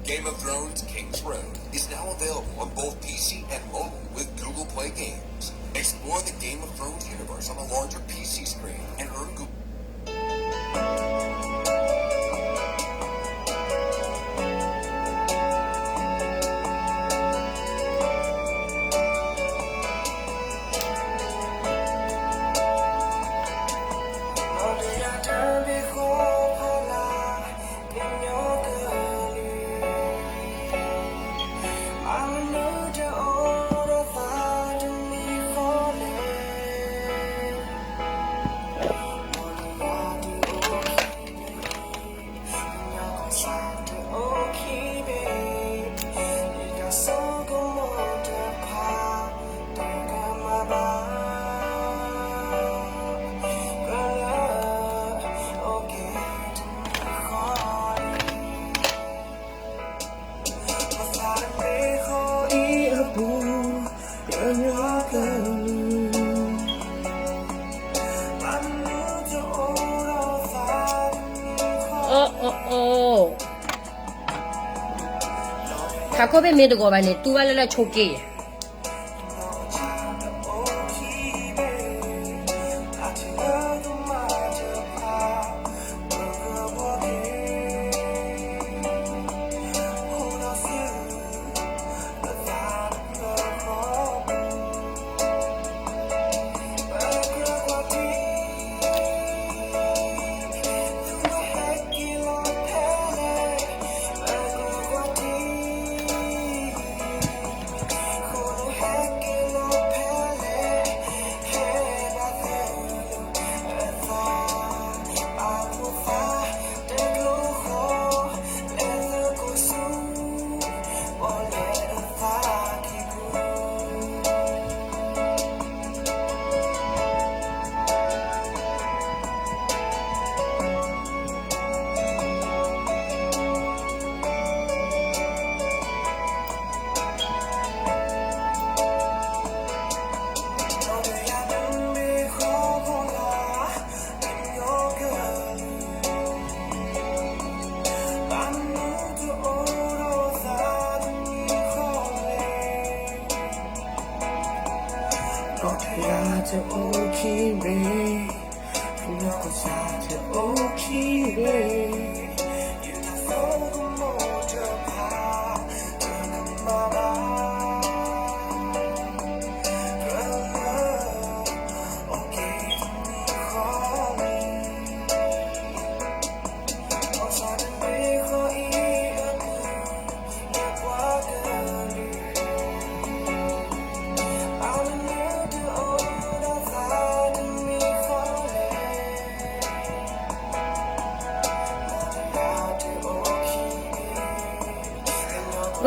Game of Thrones King's Road is now available on both P C and mobile with Google Play Games. Explore the Game of Thrones universe on a larger P C screen and earn Google Hako pe me to go ba ne tu ba le la choke.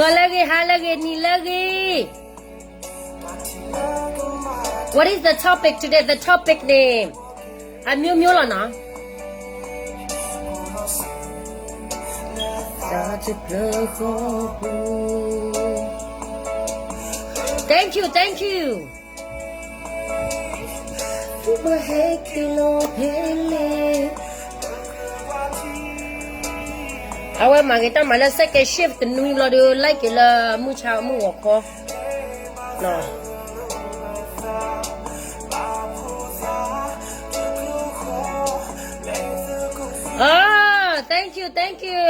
Gọlagi, halagi, nilagi. What is the topic today? The topic န့ၣ် အမျိုးမျိုးလီၤနီၤ. Thank you, thank you. အဝဲမၤဂ့ၤတၢ်မၤလၢ second shift တနွံဘျီဒီး like က့ၤလၢမုၢ်ဆါမုၢ်ဂီၤခီ. Oh, thank you, thank you.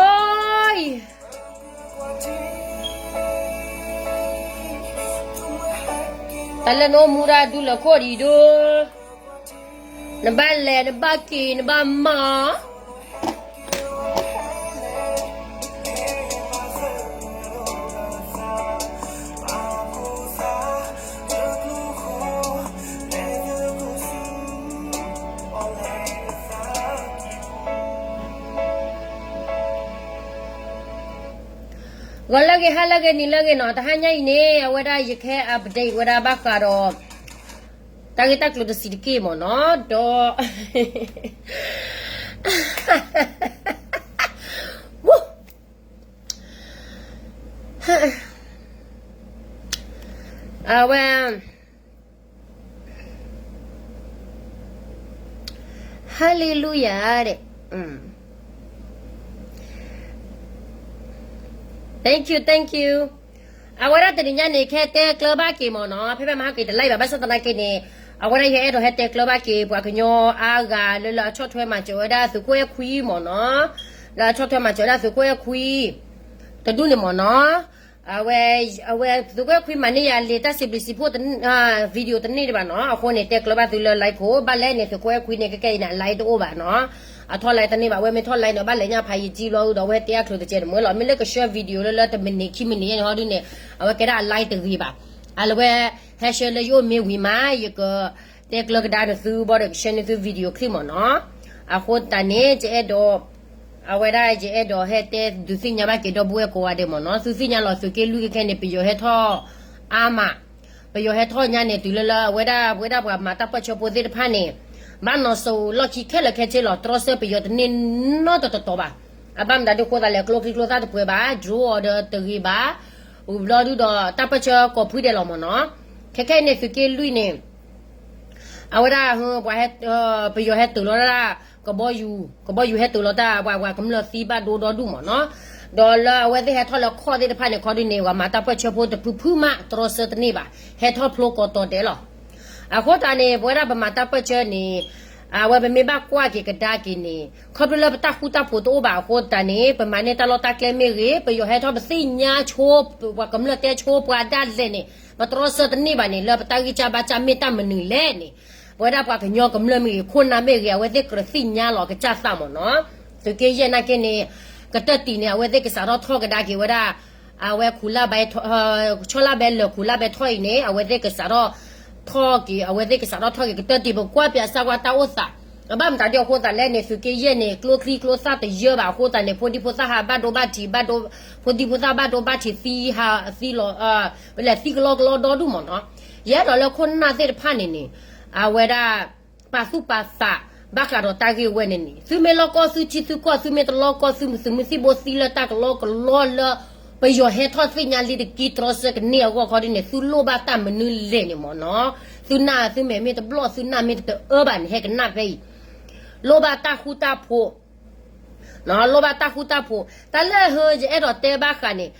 Oi. တၢ်လၢနအိၣ်မူဒၣ်ဒူလၢခိၣ်ဒံးဒိၣ်, နဘၣ်လဲၤ နဘၣ်က့ၤ နဘၣ်မၤ ဂီၤလၢဂ့ၤ ဟါလၢဂ့ၤ နံၤလၢဂ့ၤနီၤ, တဟါညါအံၤန့ၣ် အဝဲဒၣ်ယကဟဲ update ဝဲဒၣ်ဘၣ်ဃးဒီး တၢ်ဂ့ၢ်တၢ်ကျိၤတဆံးတက့ၢ်မ့ၢ်နီၤ, ဒီး အဝဲ Hallelujah တဲ, အ Thank you, thank you. အဝဲဒၣ်တနံၤညါန့ၣ် ကဟဲတဲကျၢၤဘၣ်က့ၤမ့ၢ်နီၤ, ဖဲဖဲမဟါက့ၤတလါအံၤဘၣ် ဘၣ်ဆၣ်သနာ်က့န့ၣ်, အဝဲဒၣ်ယအဲၣ်ဒိးဟဲတဲကျၢၤဘၣ်က့ၤ ပှၤကညီအါဂၤလၢလၢအဆီၣ်ထွဲမၤစၢၤဝဲဒၣ်သုးခိၣ်အဲၣ်ခွံမ့ၢ်နီၤ, လၢအဆီၣ်ထွဲမၤစၢၤဝဲဒၣ်သုးခိၣ်အဲၣ်ခွံ တဒူၣ်န့ၣ်မ့ၢ်နီၤ, အဝဲ, အဝဲသုးခိၣ်အဲၣ်ခွံမၤန့ၢ်ယၤလံာ်တၢ်စံးဘျုးစံးဖှိၣ် video တန့ၢ်ဒံးဘၣ်နီၤ, အဃိန့ၣ် တဲကျၢၤဘၣ်သုလၢ line ခိၣ် ဘၣ်လဲၣ်န့ၣ် သုးခိၣ်အဲၣ်ခွံန့ၣ် ခဲကနံၣ်အံၤန့ၣ် အ line တအိၣ်ဘၣ်နီၤ, အထီၣ် line တန့ၢ်ဘၣ်, အဝဲမ့ၢ်ထီၣ် line န့ၣ် ဘၣ်လဲၤညၣ်ဖးယံာ်ကံဘျီအုဒီး အဝဲတဲအချုးတကဲတမုာ်လီၤ, မ့ၢ်လၢကဆှၢ video လၢလၢတမံးနံးခံမံးနံးယဲၢ်န့ၣ်ဟီဒုန့ၣ်, အဝဲကဲဒၣ်အ line တဂ့ၤဘၣ်, အလၢဝဲ, ဟဲဆှၢလၢယအိၣ်မ့ၢ်ဝံၤမး ယကတဲကျၢၤကဒါနသုဘၣ်ဒီးကဆှၢန့ၢ်သု video clip မ့ၢ်နီၤ, အဃိသတးန့ၣ် ယအဲၣ်ဒိး အဝဲဒၣ်ယအဲၣ်ဒိးဟဲတဲဒုးသ့ၣ်ညါဘၣ်က့ၤဒီပုၢ်ဝဲၢ်ကိးဂၤဒဲးမ့ၢ်နီၤ, သုသ့ၣ်ညါလီၤ သုးက့လွံၢ်ခဲခဲန့ၣ် ပယီၤဟဲထီၣ်အါမး, ပယီၤဟဲထီၣ်ညါန့ၣ် တုၤလၢလၢအဝဲဒၣ် ပဝဲဒၣ်ပှၤမၤတၢ်ပၢၢ်ဆၢဖိသ့ၣ်တဖၣ်န့ၣ်, ဘၣ်နီၤစိၤလီၢ်ခံခဲလၢာ်ခဲဆ့လီၤ, တြီဆၢပယီၤတန့ၢ်နီတတီၤဘၣ်, အဘၣ်မတၤဒုးအဃိသတးလဲၣ် ကျိချံကျိသၣ်တပှဲၤဘၣ်, drone အီၤဒီးတဂ့ၤဘၣ်, ဝံၤဘျီဒုဒီးတၢ်ပၢၢ်ဆၢကိးဖုဒဲးလီၤမ့ၢ်နီၤ, ခဲခဲအံၤန့ၣ် သုးက့လွံၢ်န့ၣ် အဝဲဒၣ်, ပယီၤဟဲတုၤလီၤဒၣ်, ကဘီယူၤ, ကဘီယူၤဟဲတုၤလီၤတၢ် ပှၤပှၤကမျၢၢ်သံဘၣ်ဒိဒီဒူၣ်မ့ၢ်နီၤ, ဒီးလၢအဝဲသ့ၣ်ဟဲထီၣ်လၢခီၣ်သ့ၣ်တဖၣ်န့ၣ် ခီဒုန့ၣ် ပှၤမၤတၢ်ပၢၢ်ဆၢဖိတဖုဖုမး တြီဆၢတန့ၢ်ဘၣ်, ဟဲထီၣ်ဖျိကီတီၤဒဲးလီၤ. အဃိသတးန့ၣ် ပဝဲဒၣ်ပမၤတၢ်ပၢၢ်ဆၢန့ၣ်, အဝဲပမ့ၢ်ဘၣ်ကွၢ်က့ၤကဒါက့ၤန့ၣ် ခီဖျိလၢပတၢ်ဃူတၢ်ဖိးတအိၣ်ဘၣ်အဃိသတးန့ၣ် ပမၤန့ၢ်တၢ်လီၢ်တၢ်ကျဲမ့ၢ်ဂ့ၤ, ပယီၤဟဲထီၣ်ပသ့ၣ်ညါဆိ, ပှၤကမျၢၢ်တဲဆိပှၤဒၣ်လဲာ်န့ၣ်, ပတြီဆၢတန့ၢ်ဘၣ်န့ၣ် လၢပတၢ်ဂံၢ်စၢ်ဘါစၢ်မ့ၢ်တၢ်မနုၤလဲၣ်န့ၣ်, ပဝဲဒၣ်ပှၤကညီကမျၢၢ်မ့ၢ်ဂ့ၤ ခိၣ်နၢ်မ့ၢ်ဂ့ၤ အဝဲသ့ၣ်ကြၢးသ့ၣ်ညါလီၤကစၢ်သးမ့ၢ်နီၤ, သုးက့ယဲၢ်နာ်က့န့ၣ်, ကတၢၢ်တံၢ်န့ၣ် အဝဲသ့ၣ်ကစးထီၣ်ထီၣ်ကဒါက့ၤဝဲဒၣ်, အဝဲခူလၢ်ဘဲ, ဆီလၢ်ဘဲလၢာ်ခူလၢ်ဘဲထီၣ်အံၤန့ၣ် အဝဲသ့ၣ်ကစးထီၣ်ထီၣ်က့ၤ, အဝဲသ့ၣ်ကစးထီၣ်ထီၣ်က့ၤကတၢၢ်တံၢ် ပကွၢ်ပၠးစၢ်ကွၢ်တၢ်အိၣ်သး, အဘၣ်မတၤဒ်အဃိသတးလဲၣ်န့ၣ် သုးက့ယဲၢ်န့ၣ် ကျိချံကျိသၣ်တယၢဘၣ်အဃိသတးန့ၣ် ဖိဒံဖိသၣ်ဟးဘၣ်ဒိဘၣ်ထံး, ဖိဒံဖိသၣ်ဘၣ်ဒိဘၣ်ထံးသံဟးသံလီၤ, ပလဲၤသံကလီကလီဒီဒူၣ်မ့ၢ်နီၤ, ယအဲၣ်ဒိးလၢခိၣ်နၢ်သ့ၣ်တဖၣ်န့ၣ်န့ၣ်, အဝဲဒၣ် ပာ်သူၣ်ပာ်သး ဘၣ်ဃးဒီးတၢ်ဂ့ၢ်ဝဲန့ၣ်န့ၣ် သုမ့ၢ်လီၢ်ကီၢ်သုထံသုကီၢ် သုမ့ၢ်တလီၢ်ကီၢ်သု သုးမုၢ်သံၣ်ဘိသံလၢတၢ်ကလီကလီလၢ ပယီၤဟဲထီၣ်သ့ၣ်ညါလံတက့ၢ်တြီဆၢကန့ၢ်အဂီၢ်ခီဒ်န့ၣ် သုလိၣ်ဘၣ်တၢ်မနုၤလဲၣ်န့ၣ်မ့ၢ်နီၤ, သုနၢ်သုမဲာ်မ့ၢ်တဘျီၣ် သုနၢ်မ့ၢ်တတအၢဘၣ်န့ၣ် ဟဲကနၣ်ဖဲအံၤ, လိၣ်ဘၣ်တၢ်ဃူတၢ်ဖိး လိၣ်ဘၣ်တၢ်ဃူတၢ်ဖိး, တၢ်လၢဟၢယအဲၣ်ဒိးတဲဘၣ်ဃးန့ၣ်,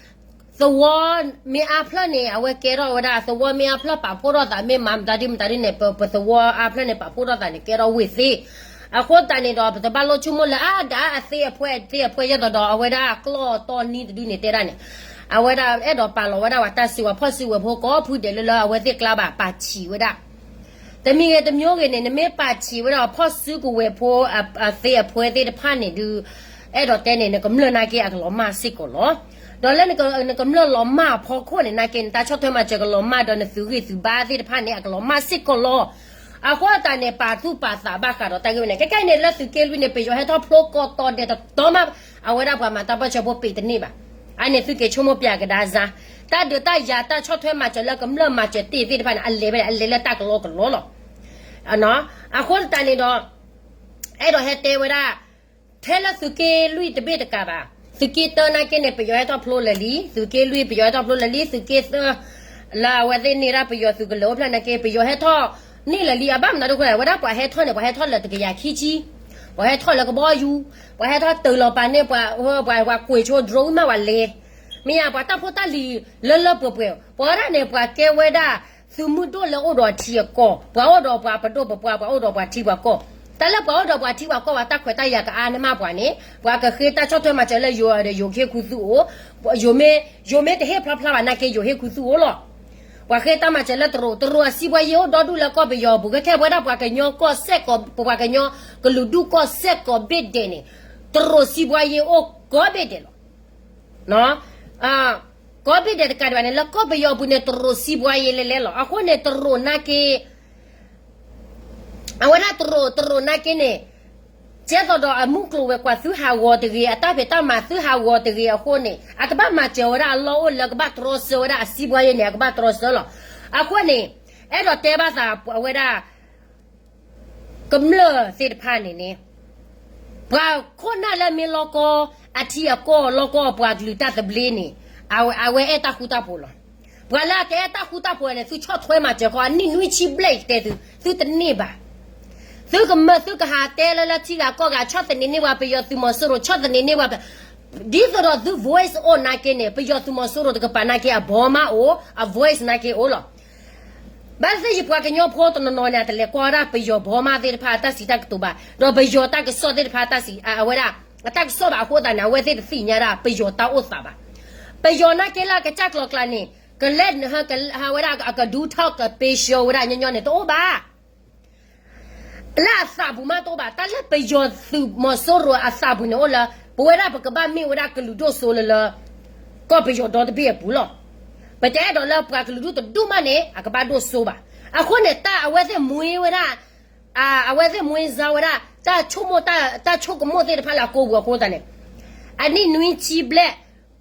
သဝီမ့ၢ်အါဖျၢၣ်န့ၣ် အဝဲကဲထီၣ်ဝဲဒၣ် သဝီမ့ၢ်အါဖျၢၣ်ပာ်ဖှိၣ်ထီၣ်သး မ့ၢ်မၤမတၤဒ်မတၤဒ်န့ၣ် ပသဝီအါဖျၢၣ်န့ၣ် ပာ်ဖှိၣ်ထီၣ်သးန့ၣ် ကဲထီၣ်ဝ့ၢ်သ့, အဃိသတးန့ၣ်ဒီး ပတဘၣ်လိၣ်ဆိကမိၣ်လၢအါဒၣ်အသ့အဖှဲသ့အဖှဲ ယဲသိးဒီး အဝဲဒၣ်ကျီၢ်တီနံတဒုန့ၣ်တဲဒၣ်န့ၣ်, အဝဲဒၣ်အဲၣ်ဒိးပာ်လီၤဝဲဒၣ်ပှၤတၢ်စုကဝဲၤဖီၣ်စုကဝဲၤဖိကိးဖုဒဲးလၢလၢအဝဲသ့ၣ်ကျါဘၣ် ပာ်ဆံးဝဲဒၣ် တမံၤဂ့ၤတမံၤဂ့ၤန့ၣ် နမ့ၢ်ပာ်ဆံးဝဲဒၣ်ဖီၣ်စုကဝဲၤဖိအသ့အဖှဲသ့ၣ်တဖၣ်န့ၣ်ဒုး, အဲၣ်ဒိးတဲန့ၣ် နကမျၢၢ်နာ်က့အကလီၤမၢ်စ့ၢ်ကီးလီၤ. ဒီးလၢနကမျၢၢ်လီၤမၢ်အဖီခိၣ်န့ၣ်နာ်က့ နတၢ်ဆီၣ်ထွဲမၤစၢၤကလီၤမၢ်ဒီးနသုးဂံၢ်သုးဘါသ့ၣ်တဖၣ်န့ၣ် အကလီၤမၢ်စ့ၢ်ကီးလီၤ. အဃိသတးန့ၣ် ပာ်သူၣ်ပာ်သးဘၣ်ဃးဒီးတၢ်ဂ့ၢ်ဝဲန့ၣ် ခဲကနံၣ်န့ၣ် လၢသုးက့လွံၢ်န့ၣ် ပယီၤဟဲထီၣ်ဖျိကိးတီၤဒဲးတတီၤမး, အဝဲဒၣ်ပှၤမၤတၢ်ပၢၢ်ဆၢဖိပံးတန့ၢ်ဘၣ်. အန့ၣ်သုက့ၤဆိကမိၣ်ပၠးကဒါစါ, တၢ်ဒုးတၢ်ယၤတၢ်ဆီၣ်ထွဲမၤစၢၤလၢကမျၢၢ်မၤစၢၤတ့ၢ်သ့ၣ်တဖၣ်န့ၣ် အလဲၤဝဲဒၣ် အလဲၤလၢတၢ်ကလီကလီလီၤ. အဃိသတးန့ၣ်ဒီး အဲၣ်ဒိးဟဲတဲဝဲဒၣ်, ထဲလၢသုးက့လွံၢ်တဘ့ၣ်တကးဘၣ်, သုးက့တၢနာ်က့န့ၣ် ပယီၤဟဲထီၣ်ဖျိလၢာ်လံ, သုးက့လွံၢ်ပယီၤဟဲထီၣ်ဖျိလၢာ်လံ, သုးက့သၢ လၢအဝဲသ့ၣ်န့ၢ်ဒၣ်ပယီၤသုးကလၢၤအိၣ်ဖျဲၣ်နာ်က့ ပယီၤဟဲထီၣ်န့ၢ်လၢာ်လံ, အဘၣ်မနုၤဒ်အဃိ ဝဲဒၣ်ပှၤဟဲထီၣ်န့ၣ် ပှၤဟဲထီၣ်လၢာ်တကယၤခံဆံ, ပှၤဟဲထီၣ်လၢကဘီယူၤ, ပှၤဟဲထီၣ်တုၤလီၤပာ်န့ၢ်ပှၤ, ပှၤကွံာ်ဆိ drone မ့ၢ်ပှၤလဲၤ, မ့ၢ်ယါ ပှၤတၢ်ဖိတၢ်လံၤလၢလၢပှဲၤပှဲၤ, ပှၤဝဲဒၣ်န့ၣ် ပှၤကဲဝဲဒၣ် သုးမုၢ်ဒိၣ်လၢအိၣ်ဒီးထံအကီၢ်, ပှၤအိၣ်ဒီးပှၤပဒိၣ်ပပှၢ်, ပှၤအိၣ်ဒီးပှၤထံပှၤကီၢ်, တၢ်လၢပှၤအိၣ်ဒီးပှၤထံပှၤကီၢ် ပှၤတၢ်ခွဲးတၢ်ယာ်ကအါန့ၢ်မးပှၤန့ၣ် ပှၤကဃ့တၢ်ဆီၣ်ထွဲမၤစၢၤလၢယိၤဒီး ယိၤကဟ့ၣ်ခူသူၣ်အိၣ်, ယိၤမ့ၢ်တဟ့ၣ်ဖျါဖျါဘၣ်နာ်က့ ယိၤဟ့ၣ်ခူသူၣ်အိၣ်လီၤ. ပှၤဃ့တၢ်မၤစၢၤလၢတရူး, တရူးအစံးဘှါယ့ၣ်အိၣ်ဒီဒူၣ်လၢကီၢ်ပယီၤအပူၤ, ခဲခဲဝဲဒၣ်ပှၤကညီကီၢ်စဲၣ်ကီး, ပှၤကညီကလုာ်ဒူၣ်ကီၢ်စဲၣ်ကီးဘ့ၣ်ဒဲးန့ၣ်, တရူးစံးဘှါယ့ၣ်အိၣ်ကိးဘ့ၣ်ဒဲးလီၤ. ကိးဘ့ၣ်ဒဲးတကးဒံးဘၣ်န့ၣ် လၢကီၢ်ပယီၤအပူၤန့ၣ် တရူးစံးဘှါယ့ၣ်လဲၤလဲၤလီၤ. အဃိန့ၣ် တရူးနာ်က့ အဝဲဒၣ်တရူး, တရူးနာ်က့န့ၣ်, ကဲသိးဒီးအမုၢ်ကျိၤဝဲၤကွာ်သုဟးဂီၤတဂ့ၤ, အတၢ်ဖံးတၢ်မၤသုဟးဂီၤတဂ့ၤအဃိန့ၣ် အကဘၣ်မၤစၢၤဝဲဒၣ်အလီၢ်အိၣ်လၢကဘၣ်တြီဆၢဝဲဒၣ်အစံးဘှါယ့ၣ်န့ၣ် အကဘၣ်တြီဆၢလီၤ. အဃိန့ၣ် အဲၣ်ဒိးတဲဘၣ်သးအဝဲဒၣ် ကမျၢၢ်သ့ၣ်တဖၣ်န့ၣ်န့ၣ်, ပှၤခိၣ်နၢ်လၢမ့ၢ်လီၢ်ကီၢ်အထံအကီၢ် လီၢ်ကီၢ်ပှၤကလုာ်တၢ်သဘျ့န့ၣ်, အဝဲအဲၣ်တၢ်ဃူတၢ်ဖိးလီၤ. ပှၤလၢအတအဲၣ်တၢ်ဃူတၢ်ဖိးန့ၣ် သုဆီၣ်ထွဲမၤစၢၤဃီ အနံၣ်နွံဆံဘျဲၣ်ယတဲသု, သုတန့ၢ်ဘၣ်. သုကမၢသုကဟးတဲလၢလၢထံဂၤကီၢ်ဂၤ ဆီၣ်သနံးန့ၢ်ပှၤပယီၤသုးမီၤစိရိၤ ဆီၣ်သနံးန့ၢ်ပှၤပ ဒ်သိးဒီးသု voice အိၣ်နာ်က့န့ၣ် ပယီၤသုးမီၤစိရိၤတကပၤနာ်က့အဘီမးအိၣ် အ voice နာ်က့အိၣ်လီၤ. ဘၣ်သ့ၣ်ယပှၤကညီဖိတနီၤနီၤန့ၣ် အတလဲၤကွၢ်ဝဲဒၣ်ပယီၤဘီမးသ့ၣ်တဖၣ်အတၢ်စံးတၢ်ကတိၤဘၣ်, ဒီးပယီၤတၢ်ကစီၣ်သ့ၣ်တဖၣ်အတၢ်စံး အဝဲဒၣ် အတၢ်ကစီၣ်ဘၣ်အဃိသတးန့ၣ် အဝဲသ့ၣ်တသ့ၣ်ညါဒၣ်ပယီၤတၢ်အိၣ်သးဘၣ်. ပယီၤနာ်က့လၢအကစၢ်ကျိၤကျါန့ၣ် ကလဲၤ ဝဲဒၣ်အကဒူထီၣ်ကပ့ၤဆှၢဝဲဒၣ်ညီညီန့ၣ် တအိၣ်ဘၣ်. လၢအသးပူၤမးတအိၣ်ဘၣ်, တၢ်လၢပယီၤသုးမီၤစိရိၤအသးပူၤန့ၣ်အိၣ်လၢ ပဝဲဒၣ်ပကဘၣ်မ့ၢ်ဝဲဒၣ်ကလုာ်ဒိၣ်စိလၢလၢ ကီၢ်ပယီၤဒီတဘ့ၣ်အပူၤလီၤ. ပတအဲၣ်ဒိးလၢပှၤကလုာ်ဒိၣ်တဒူၣ်မးန့ၣ် အကဘၣ်ဒိၣ်စိဘၣ်. အဃိန့ၣ် တၢ်အဝဲသ့ၣ်မှ့ဝဲဒၣ် အဝဲသ့ၣ်မှ့စါဝဲဒၣ် တၢ်ဆိကမိၣ် တၢ်ဆိကမိၣ်သ့ၣ်တဖၣ်လၢအကိာ်ပူၤအဃိသတးန့ၣ် အနံၣ်နွံဆံဘျဲၣ်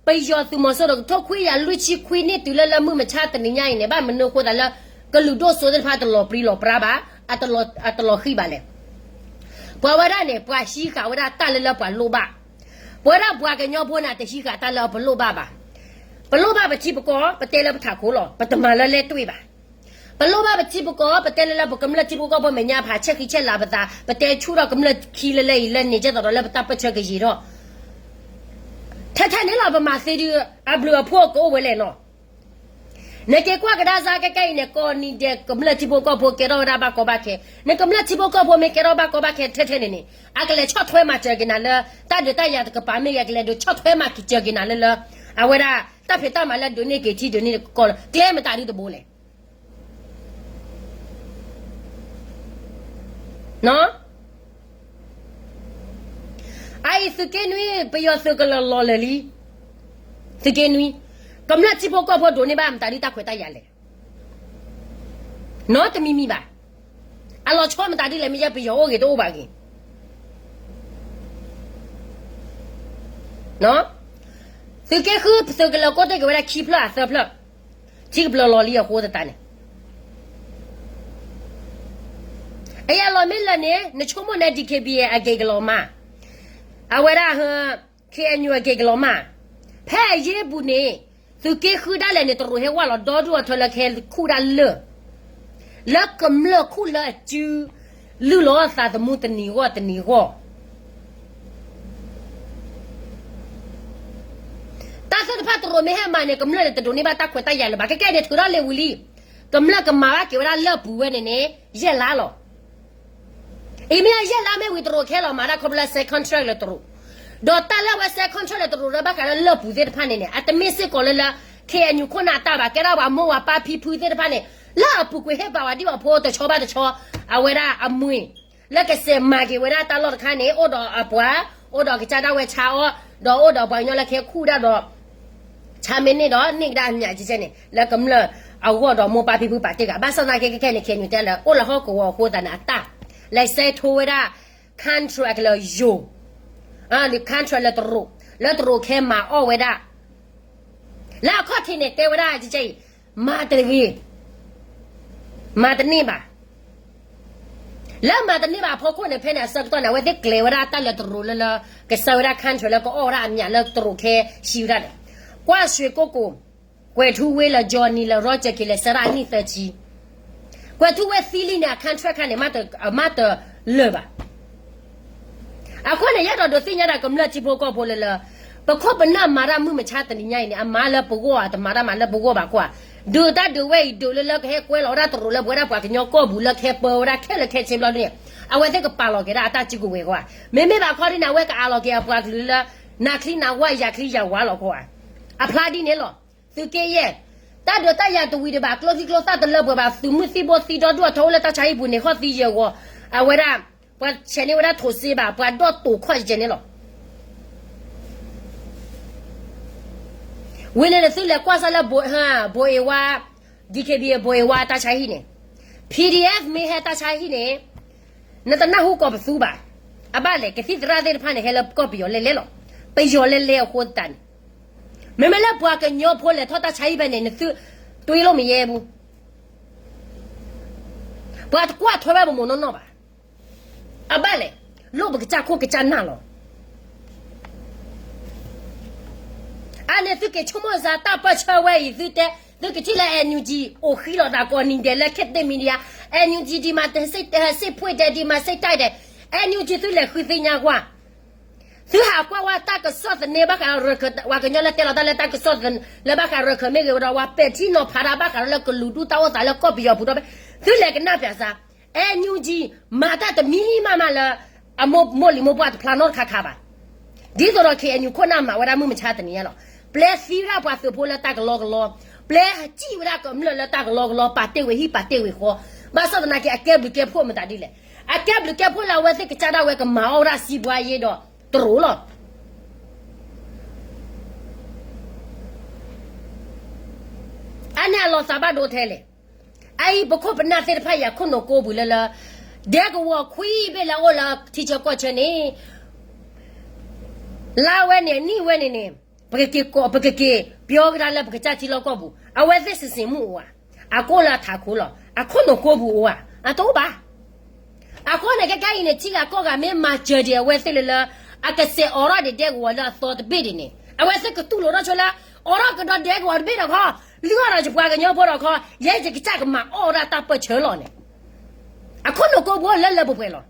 ပယီၤသုးမီၤစိရိၤကထိခွံကယၤလွံၢ်ဆံခွံနံၣ်တုၤလၢလၢ မုၢ်မဆါတနံၤညါအံၤန့ၣ် ဘၣ်မနုၤအဃိသတးလၢ ကလုာ်ဒိၣ်စိသ့ၣ်တဖၣ်တလီၤပြံလီၤပြါဘၣ်, အတလီၤဃံၤဘၣ်လဲၣ်. ပှၤဝဲဒၣ်န့ၣ် ပှၤဟံးဃာ်ဝဲဒၣ်တၢ်လၢလၢပှၤလိၣ်ဘၣ်, ပဝဲဒၣ်ပှၤကညီဖိန့ၣ် တဟံးဃာ်တၢ်လၢပလိၣ်ဘၣ်ဘၣ်. ပလိၣ်ဘၣ်ပထံပကီၢ် ပတဲလၢပထးခိၣ်လီၤ, ပတမၤလၢလဲၢ်တွ့ၣ်ဘၣ်. ပလိၣ်ဘၣ်ပထံပကီၢ် ပတဲလၢလၢပကမျၢၢ်ထံဖိကီၢ်ဖိမဲာ်ညါဖး ဆဲးဃံဆဲးလၤပသး ပတဲဆူၣ်ထီၣ်ကမျၢၢ်ခံလၢလၢအံၤလၢန့ၣ် ကဲသိးဒီးလၢပတၢ်ပၢၢ်ဆၢကယံၤထီၣ် ထဲထဲန့ၣ်လီၤ. ပမၤသ့ဒုး အဘျုးအဖှိၣ်ကအိၣ်ဝဲလဲၣ်နီၤ. နက့ၤကွၢ်ကဒါစါကဲကဲအံၤန့ၣ် ကိးနံၤဒဲး ကမျၢၢ်ထံဖိကီၢ်ဖိကဲထီၣ်ဝဲဒၣ်ဘၣ်ကီဘၣ်ခဲ, နကမျၢၢ်ထံဖိကီၢ်ဖိမ့ၢ်ကဲထီၣ်ဘၣ်ကီဘၣ်ခဲထဲထဲန့ၣ်န့ၣ် အကလဲၤဆီၣ်ထွဲမၤစၢၤက့ၤနၤလၢ တၢ်ဒုးတၢ်ယၤတကပၤမ့ၢ်ဂ့ၤ ကလဲၤဒုးဆီၣ်ထွဲမၤစၢၤက့ၤနၤလၢလၢ အဝဲဒၣ် တၢ်ဖံးတၢ်မၤလၢဒုးန့ၢ်က့ၤထံဒုးန့ၢ်ကီၢ်လၢ ကျဲမတၤဒုတဘိလဲၣ်. အအံၤသုးက့နွံ ပယီၤသုးကလၢၤလီၤလၢာ်လံ. သုးက့နွံ ကမျၢၢ်ထံဖိကီၢ်ဖိဒိးန့ၢ်ဘၣ်မတၤဒုတၢ်ခွဲးတၢ်ယာ်လဲၣ်. နီတမံၤမံၤဘၣ်. အလီၤဆီမတၤဒုလဲၣ် မ့ၢ်ယဲပယီၤအိၣ်ဂ့ၤတအိၣ်ဘၣ်ဂ့ၤ သုးက့ဃု သုးကလၢၤကိးတ့ၢ်က့ၤဝဲဒၣ်ခံဖျၢၣ်အသၢဖျၢၣ် ထံကပျၢၤလီၤလံအဃိသတးန့ၣ် အယၤလီၤမ့ၢ်လၢာ်န့ၣ် နဆိကမိၣ်န့ၣ် DKBA အက့ၤကလီၤမး, အဝဲဒၣ် KNU အက့ၤကလီၤမး, ဖဲအယ့ပူၤန့ၣ် သုးက့ဃုဒၣ်လဲာ်န့ၣ် တရူးဟဲဝဲလီၤဒီဒူၣ်အထၢလၢကဟဲခူၣ်ဒၣ်လၢာ် လၢကမျၢၢ်ခူၣ်လၢအစု လုၢ်လီၤအသးသမူတနံၤဂီၢ်တနံၤဂီၢ် တၢ်သ့ၣ်တဖၣ်တရူးမ့ၢ်ဟဲမၤန့ၣ် ကမျၢၢ်န့ၣ်တဒိးန့ၢ်ဘၣ်တၢ်ခွဲးတၢ်ယာ်လၢၤဘၣ်. ခဲကဲန့ၣ် ထုးထီၣ်လံာ်ဝံၤလံ, ကမျၢၢ်ကမၤဘၣ်က့ၤဝဲဒၣ်လၢၢ်ပူၤဝဲန့ၣ်န့ၣ် ယဲၢ်လါလီၤ. အံၤမ့ၢ်ယဲၢ်လါမ့ၢ်ဝံၤတရူးကဟဲလီၤမၤတၢ်ခီဖျိလၢ sign contract လၢတရူး, ဒီးတၢ်လၢအဝဲ sign contract လၢတရူးလၢဘၣ်ဃးလၢလၢၢ်ပူၤသ့ၣ်တဖၣ်န့ၣ်န့ၣ် အတမ့ၢ်စ့ၢ်ကီးလၢလၢ KNU ခိၣ်နၢ်တၢ်ဘၣ်, ကဲဒၣ်ပှၤမိၢ်ပၢ်ဖံဖုသ့ၣ်တဖၣ်န့ၣ် လၢအပူၤကွံာ်ဟ့ၣ်ပာ်ဝဲဒံးအဖိတဆီဘၣ်တဆီ, အဝဲဒၣ်အမုၢ် လၢကစဲးမၤက့ၤဝဲဒၣ်တၢ်လီၢ်တခါန့ၣ် အိၣ်ဒီးအပှၤ, အိၣ်ဒီးကစၢ်ဒၣ်ဝဲဆါအီၣ်, ဒီးအိၣ်ဒီးပှၤကညီလၢကဟဲခူၣ်ဒၣ်ဒီး ဆါမ့ၢ်န့ၢ်ဒီးန့ၢ်ကဒါအမျးကဲကဲန့ၣ် လၢကမျၢၢ်အဂီၢ်ဒီးမိၢ်ပၢ်ဖံဖုပာ်တ့ၢ်ဂၤ, ဘၣ်ဆၣ်သနာ်က့ခဲခဲန့ၣ် KNU တဲလၢ အိၣ်လၢဟီၣ်ကဝီၤအဃိသတးန့ၣ် အတၢ် လဲၤစဲးထိဝဲဒၣ် contract လၢယိၤ, contract လၢတရူး, လၢတရူးကဟဲမၤအီၣ်ဝဲဒၣ်, လၢအခီၣ်ထံးန့ၣ် တဲဝဲဒၣ်ကဲကဲအံၤ မၤတဂ့ၤ, မၤတန့ၢ်ဘၣ်. လၢမၤတန့ၢ်ဘၣ်အဖီခိၣ်န့ၣ် ဖဲန့ၣ်အဆၢကတီၢ်န့ၣ် အဝဲသ့ၣ်ကျဲၤဝဲဒၣ်တၢ်လၢတရူးလၢလၢ ကစၢ်ဝဲဒၣ် contract လၢကအိၣ်ဝဲဒၣ်အမျးလၢတရူးကဟဲဟံးဝဲဒၣ်န့ၣ်, ကွၢ်ရွှေကုက္ကို, ကွဲးထူဝ့လၢ Johnny လၢ Roger က့ၤလဲၤစဲးဒၣ်အနံၣ်သၢဆံ, ကွဲးထူဝ့သံလံန့ၣ် အ contract ခါန့ၣ် မၤတလၢာ်ဘၣ်. အဃိန့ၣ် ယအဲၣ်ဒိးဒုးသ့ၣ်ညါဒၣ်ကမျၢၢ်ထံဖိကီၢ်ဖိလၢလၢ ပခိၣ်ပနၢ်မၤတၢ်မုၢ်မဆါတနံၤညါအံၤန့ၣ် အမၤလၢပဂီၢ်ဧါ တမၤတၢ်မၤလၢပဂီၢ်ဘၣ်ခိၣ်ဧါ, ဒုးတၢ်ဒုးဝဲအံၤ ဒုးလၢလၢကဟဲကွဲလီၤဝဲဒၣ်တရူးလၢပဝဲဒၣ်ပှၤကညီကီၢ်ပူၤလၢကဟဲပၢဝဲဒၣ်ခဲလၢာ်ခဲဆ့ဘျီဒ်န့ၣ် အဝဲသ့ၣ်ကပာ်လီၤက့ၤဒၣ်အတၢ်စုကဝဲၤဃီဧါ, မ့မ့ၢ်ဘၣ်ခီဒ်န့ၣ် အဝဲကအးလီၤက့ၤအပှၤကလုာ်လၢ နၤချံနၤဝါယၤချံယၤဝါလီၤဃီဧါ, အဖျါဒ်န့ၣ်လီၤ. သုးက့ယဲၢ်, တၢ်ဒုးတၢ်ယၤတဝံၤဒံးဘၣ် ကျိချံကျိသၣ်တလၢပှဲၤဘၣ် သုးမုၢ်သံၣ်ဘိသံဒီဒူၣ်အထီအိၣ်လၢတၢ်ဆါဟံၣ်ပူၤန့ၣ် ဃီၣ်သံယဲၢ်ဂီၤ, အဝဲဒၣ် ပှၤဆဲးန့ၢ်ဝဲဒၣ်ထိးစ့ဘၣ် ပှၤဒီၣ်တိာ်ခီၣ်ယဲၢ်န့ၣ်လီၤ. ဝံၤန့ၣ်သုလဲၤကွၢ်စၢ်လၢ ဘိးအ့ဝါ, DKBA ဘိးအ့ဝါတၢ်ဆါဟံၣ်န့ၣ်, PDF မ့ၢ်ဟဲတၢ်ဆါဟံၣ်န့ၣ် နတနၢ်ဟူကိးပသူဘၣ်. အဘၣ်လဲၣ် ကသံၣ်သရၣ်သ့ၣ်တဖၣ်န့ၣ် ဟဲလၢကီၢ်ပယီၤလဲလဲလီၤ. ပယီၤလဲလဲအဃိသတးန့ၣ်, မ့မ့ၢ်လၢပှၤကညီဖိလဲၤထီၣ်တၢ်ဆါဟံၣ်ဖဲန့ၣ် နသုတွံၢ်လိာ်မ့ၢ်ယဲပူၤ, ပှၤတကွၢ်ထွဲဘၣ်ပမိၢ်နီၢ်နီၢ်ဘၣ်. အဘၣ်လဲၣ်, လိၣ်ပကစၢ်ခိၣ်ကစၢ်နၢ်လီၤ. အန့ၣ်သုက့ၤဆိကမိၣ်စၢ်တၢ်ပၢၢ်ဆၢဝဲအံၤ သုတဲ, သုကထံၣ်လၢ NUG အိၣ်ဃံလီၤသးကိးနံၤဒဲးလၢခဲတ့ၢ် media, NUG ဒံးမး စ့ၣ်ဖှ့ၣ်ဒဲး ဒံးမး စ့ၣ်တၢ်ဒဲး, NUG သုလဲၤဃုသ့ၣ်ညါကွၢ်, သုဟးကွၢ်ဝဲတၢ်ကစီၣ်သန့ဘၣ်ဃးရၢၢ်ခၢၣ် ပှၤကညီလၢတဲလီၤတၢ်လၢတၢ်ကစီၣ်သန့လၢဘၣ်ဃးရၢၢ်ခၢၣ်မ့ၢ်ဂ့ၤဝဲဒီး ပှၤပဲာ်ထံနီၤဖးတၢ်ဘၣ်ဃးဒီးလၢကလုာ်ဒူၣ်တၢ်အိၣ်သးလၢကီၢ်ပယီၤပူၤဒီး သုလဲၤကနၣ်ပၠးစၢ် အဲၣ်ယူၣ်ကၠံ မၤတၢ်တမံၤမးမးလၢ အမိၢ်လံၤမိၢ်ပှၢ်တဖျါနီတခါခါဘၣ်. ဒ်သိးဒီး ခ့ၣ်အဲၣ်ယူၣ် ခိၣ်နၢ်မၤဝဲဒၣ်မုၢ်မဆါတနံၤညါလီၤ. ပျဲသံဝဲဒၣ်ပှၤသုးဖိလၢတၢ်ကလီကလီ, ပျဲစံၣ်ဝဲဒၣ်ကမျၢၢ်လၢတၢ်ကလီကလီ ပာ်တ့ၢ်ဝဲဟံၣ်ပာ်တ့ၢ်ဝဲဃီ, ဘၣ်ဆၣ်သနာ်က့ အကဲဘျုးကဲဖှိၣ်မတၤဒ်လဲၣ်. အကဲဘျုးကဲဖှိၣ်လၢအဝဲသ့ၣ်ကစၢ်ဒၣ်ဝဲကမၤအီၣ်ဝဲဒၣ် စီးပွားရေး ဒီးတရူးလီၤ. အန့ၣ်အလီၤသးဘၣ်ဒိထဲလဲၣ်. အအံၤပခိၣ်ပနၢ်သ့ၣ်တဖၣ်အံၤ အခိၣ်နူာ်ကိးပူၤလၢလၢ ဒဲကဝီၤခွံဘ့ၣ်လၢအအိၣ်လၢထံဆၢကီၢ်ဆၢန့ၣ် လါဝဲန့ၣ် နံၣ်ဝဲန့ၣ်န့ၣ် ပကက့ၤကိး ပကက့ၤပျီကဒါလၢပကစၢ်ထံလီၢ်ကီၢ်ပူၤ အဝဲသ့ၣ်စံးစ့ၢ်မုၢ်အိၣ်ဧါ, အကအိၣ်လၢအထးခိၣ်လီၤ. အခိၣ်နူာ်ကိးပူၤအိၣ်ဧါ, အတအိၣ်ဘၣ်. အဃိန့ၣ် ခဲကနံၣ်အံၤန့ၣ် ထံဂၤကီၢ်ဂၤမ့ၢ်မၤစၢၤဒံးအဝဲသ့ၣ်လၢလၢ အကစဲးအိးထီၣ်ဒံးဒဲကဝီၤလၢအသီတဘ့ၣ်ဒံးန့ၣ် အဝဲသ့ၣ်ကတူၢ်လိာ်ထီၣ်ဆိလၢ အိးထီၣ်ကဒီးဒဲကဝီၤတဘ့ၣ်ဒီးခီ, လုၢ်အီၣ်ဒီးယပှၤကညီဖိဒီးခီ, ယဲယကစၢ်ကမၤအီၣ်ဝဲဒၣ်တၢ်ပၢၢ်ဆၢလီၤန့ၣ် အခိၣ်နူာ်ကိးပူၤလၢလၢပှဲၤပှဲၤလီၤ.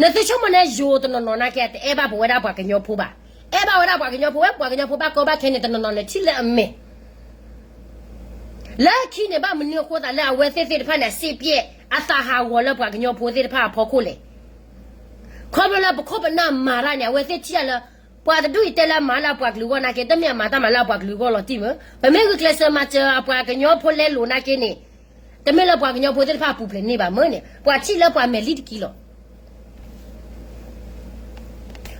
နသုဆိကမိၣ်န့ၣ် ယိၤတနီၤနီၤနာ်က့ တအဲၣ်ဘၣ်ပဝဲဒၣ်ပှၤကညီဖိဘၣ်. အဲၣ်ဘၣ်ဝဲဒၣ်ပှၤကညီဖိ ဝဲပှၤကညီဖိဘၣ်ကီဘၣ်ခဲန့ၣ် တနီၤနီၤန့ၣ်ထံၣ်လၢအမဲာ် လၢခံန့ၣ် ဘၣ်မနုၤအဃိသတးလၢအဝဲသ့ၣ်သ့ၣ်တဖၣ်န့ၣ် အစ့ပျဲၣ်အသးဟးဂီၤလၢပှၤကညီဖိသ့ၣ်တဖၣ်အဖီခိၣ်လဲၣ်. ခီဖျိလၢပခိၣ်ပနၢ်မၤတၢ်န့ၣ် အဝဲသ့ၣ်ထံၣ်အလၢ ပှၤတဒူၣ်အံၤတဲလၢအမၤလၢအပှၤကလုာ်အဂီၢ်နာ်က့ တမ့ၢ်အမၤတၢ်မၤလၢအပှၤကလုာ်အဂီၢ်လီၤတံၢ်မ့ၢ် ပမ့ၢ်ဂုာ်ကျဲးစၢးမၤစၢၤအပှၤကညီဖိလဲလိာ်နာ်က့န့ၣ် တမ့ၢ်လၢပှၤကညီဖိသ့ၣ်တဖၣ်အပူၤဖျဲးန့ၢ်ဘၣ်မ့ၢ်န့ၣ် ပှၤထံၣ်လၢပှၤမဲာ်လံတက့ၢ်လီၤ.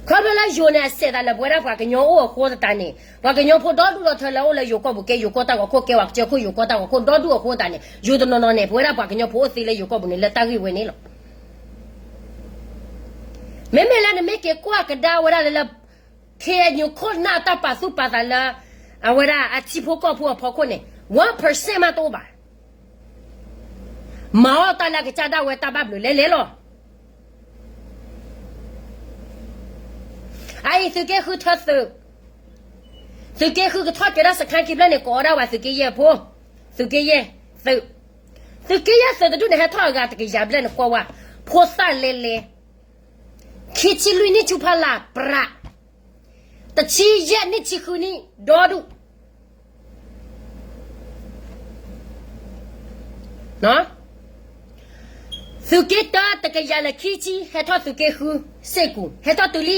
ခီဖျိလၢယိၤန့ၣ် အစဲးသးလၢပဝဲဒၣ်ပှၤကညီအိၣ်အဃိသတးန့ၣ် ပှၤကညီဖိဒီဒူၣ်ဒီထၢလၢအအိၣ်လၢယိၤကီၢ်ပူၤ ကဲယိၤကီၢ်တၢ်ဂီၤခိၣ် ကဲပှၤကစၢၢ်ခိၣ်ယိၤကီၢ်တၢ်ဂီၤခိၣ် ဒီဒူၣ်အဃိသတးန့ၣ် ယိၤတနီၤနီၤန့ၣ် ပဝဲဒၣ်ပှၤကညီဖိအိၣ်သ့လၢယိၤကီၢ်ပူၤန့ၣ် လၢတၢ်ဂ့ၢ်ဝဲန့ၣ်လီၤ. မ့မ့ၢ်လၢနမ့ၢ်က့ၤကွၢ်ကဒါဝဲဒၣ်လၢလၢ ခ့ၣ်အဲၣ်ယူၣ် ခိၣ်နၢ်တၢ်ပာ်သူၣ်ပာ်သးလၢ အဝဲဒၣ်အထံဖိကီၢ်ဖိအဖီခိၣ်န့ၣ် one percent မးတအိၣ်ဘၣ်. မၤအီၣ်တၢ်လၢအကစၢ်ဒၣ်ဝဲတၢ်ဘၣ်ဘျုးလဲၤလဲၤလီၤ. အအံၤသုးက့ဃုထၢသုး, သုးက့ဃုကထီၣ်က့ၤဒီးစခါခံဖျၢၣ်န့ၣ် ကိးအီၣ်ဒၣ်ဝဲသုးက့ယဲၢ်ဖိ, သုးက့ယဲၢ်သုး, သုးက့ယဲၢ်သုးတဒူၣ်န့ၣ် ဟဲထီၣ်အဂၤတကယၤဘျဲၣ်န့ၣ်ကွၢ်ဝဲ, ဖိသၣ်လဲၤလဲၤ ခံဆံလွံၢ်နံၣ်ဆူဖီလာ်ပြး, တဆံယဲၢ်နံၣ်ဆံဃုနံၣ်ဒီဒူၣ် သုးက့တၢတကယၤလၢခံဆံ ဟဲထီၣ်သုးက့ဃုစ့ၢ်ကီး ဟဲထီၣ်တုၤလ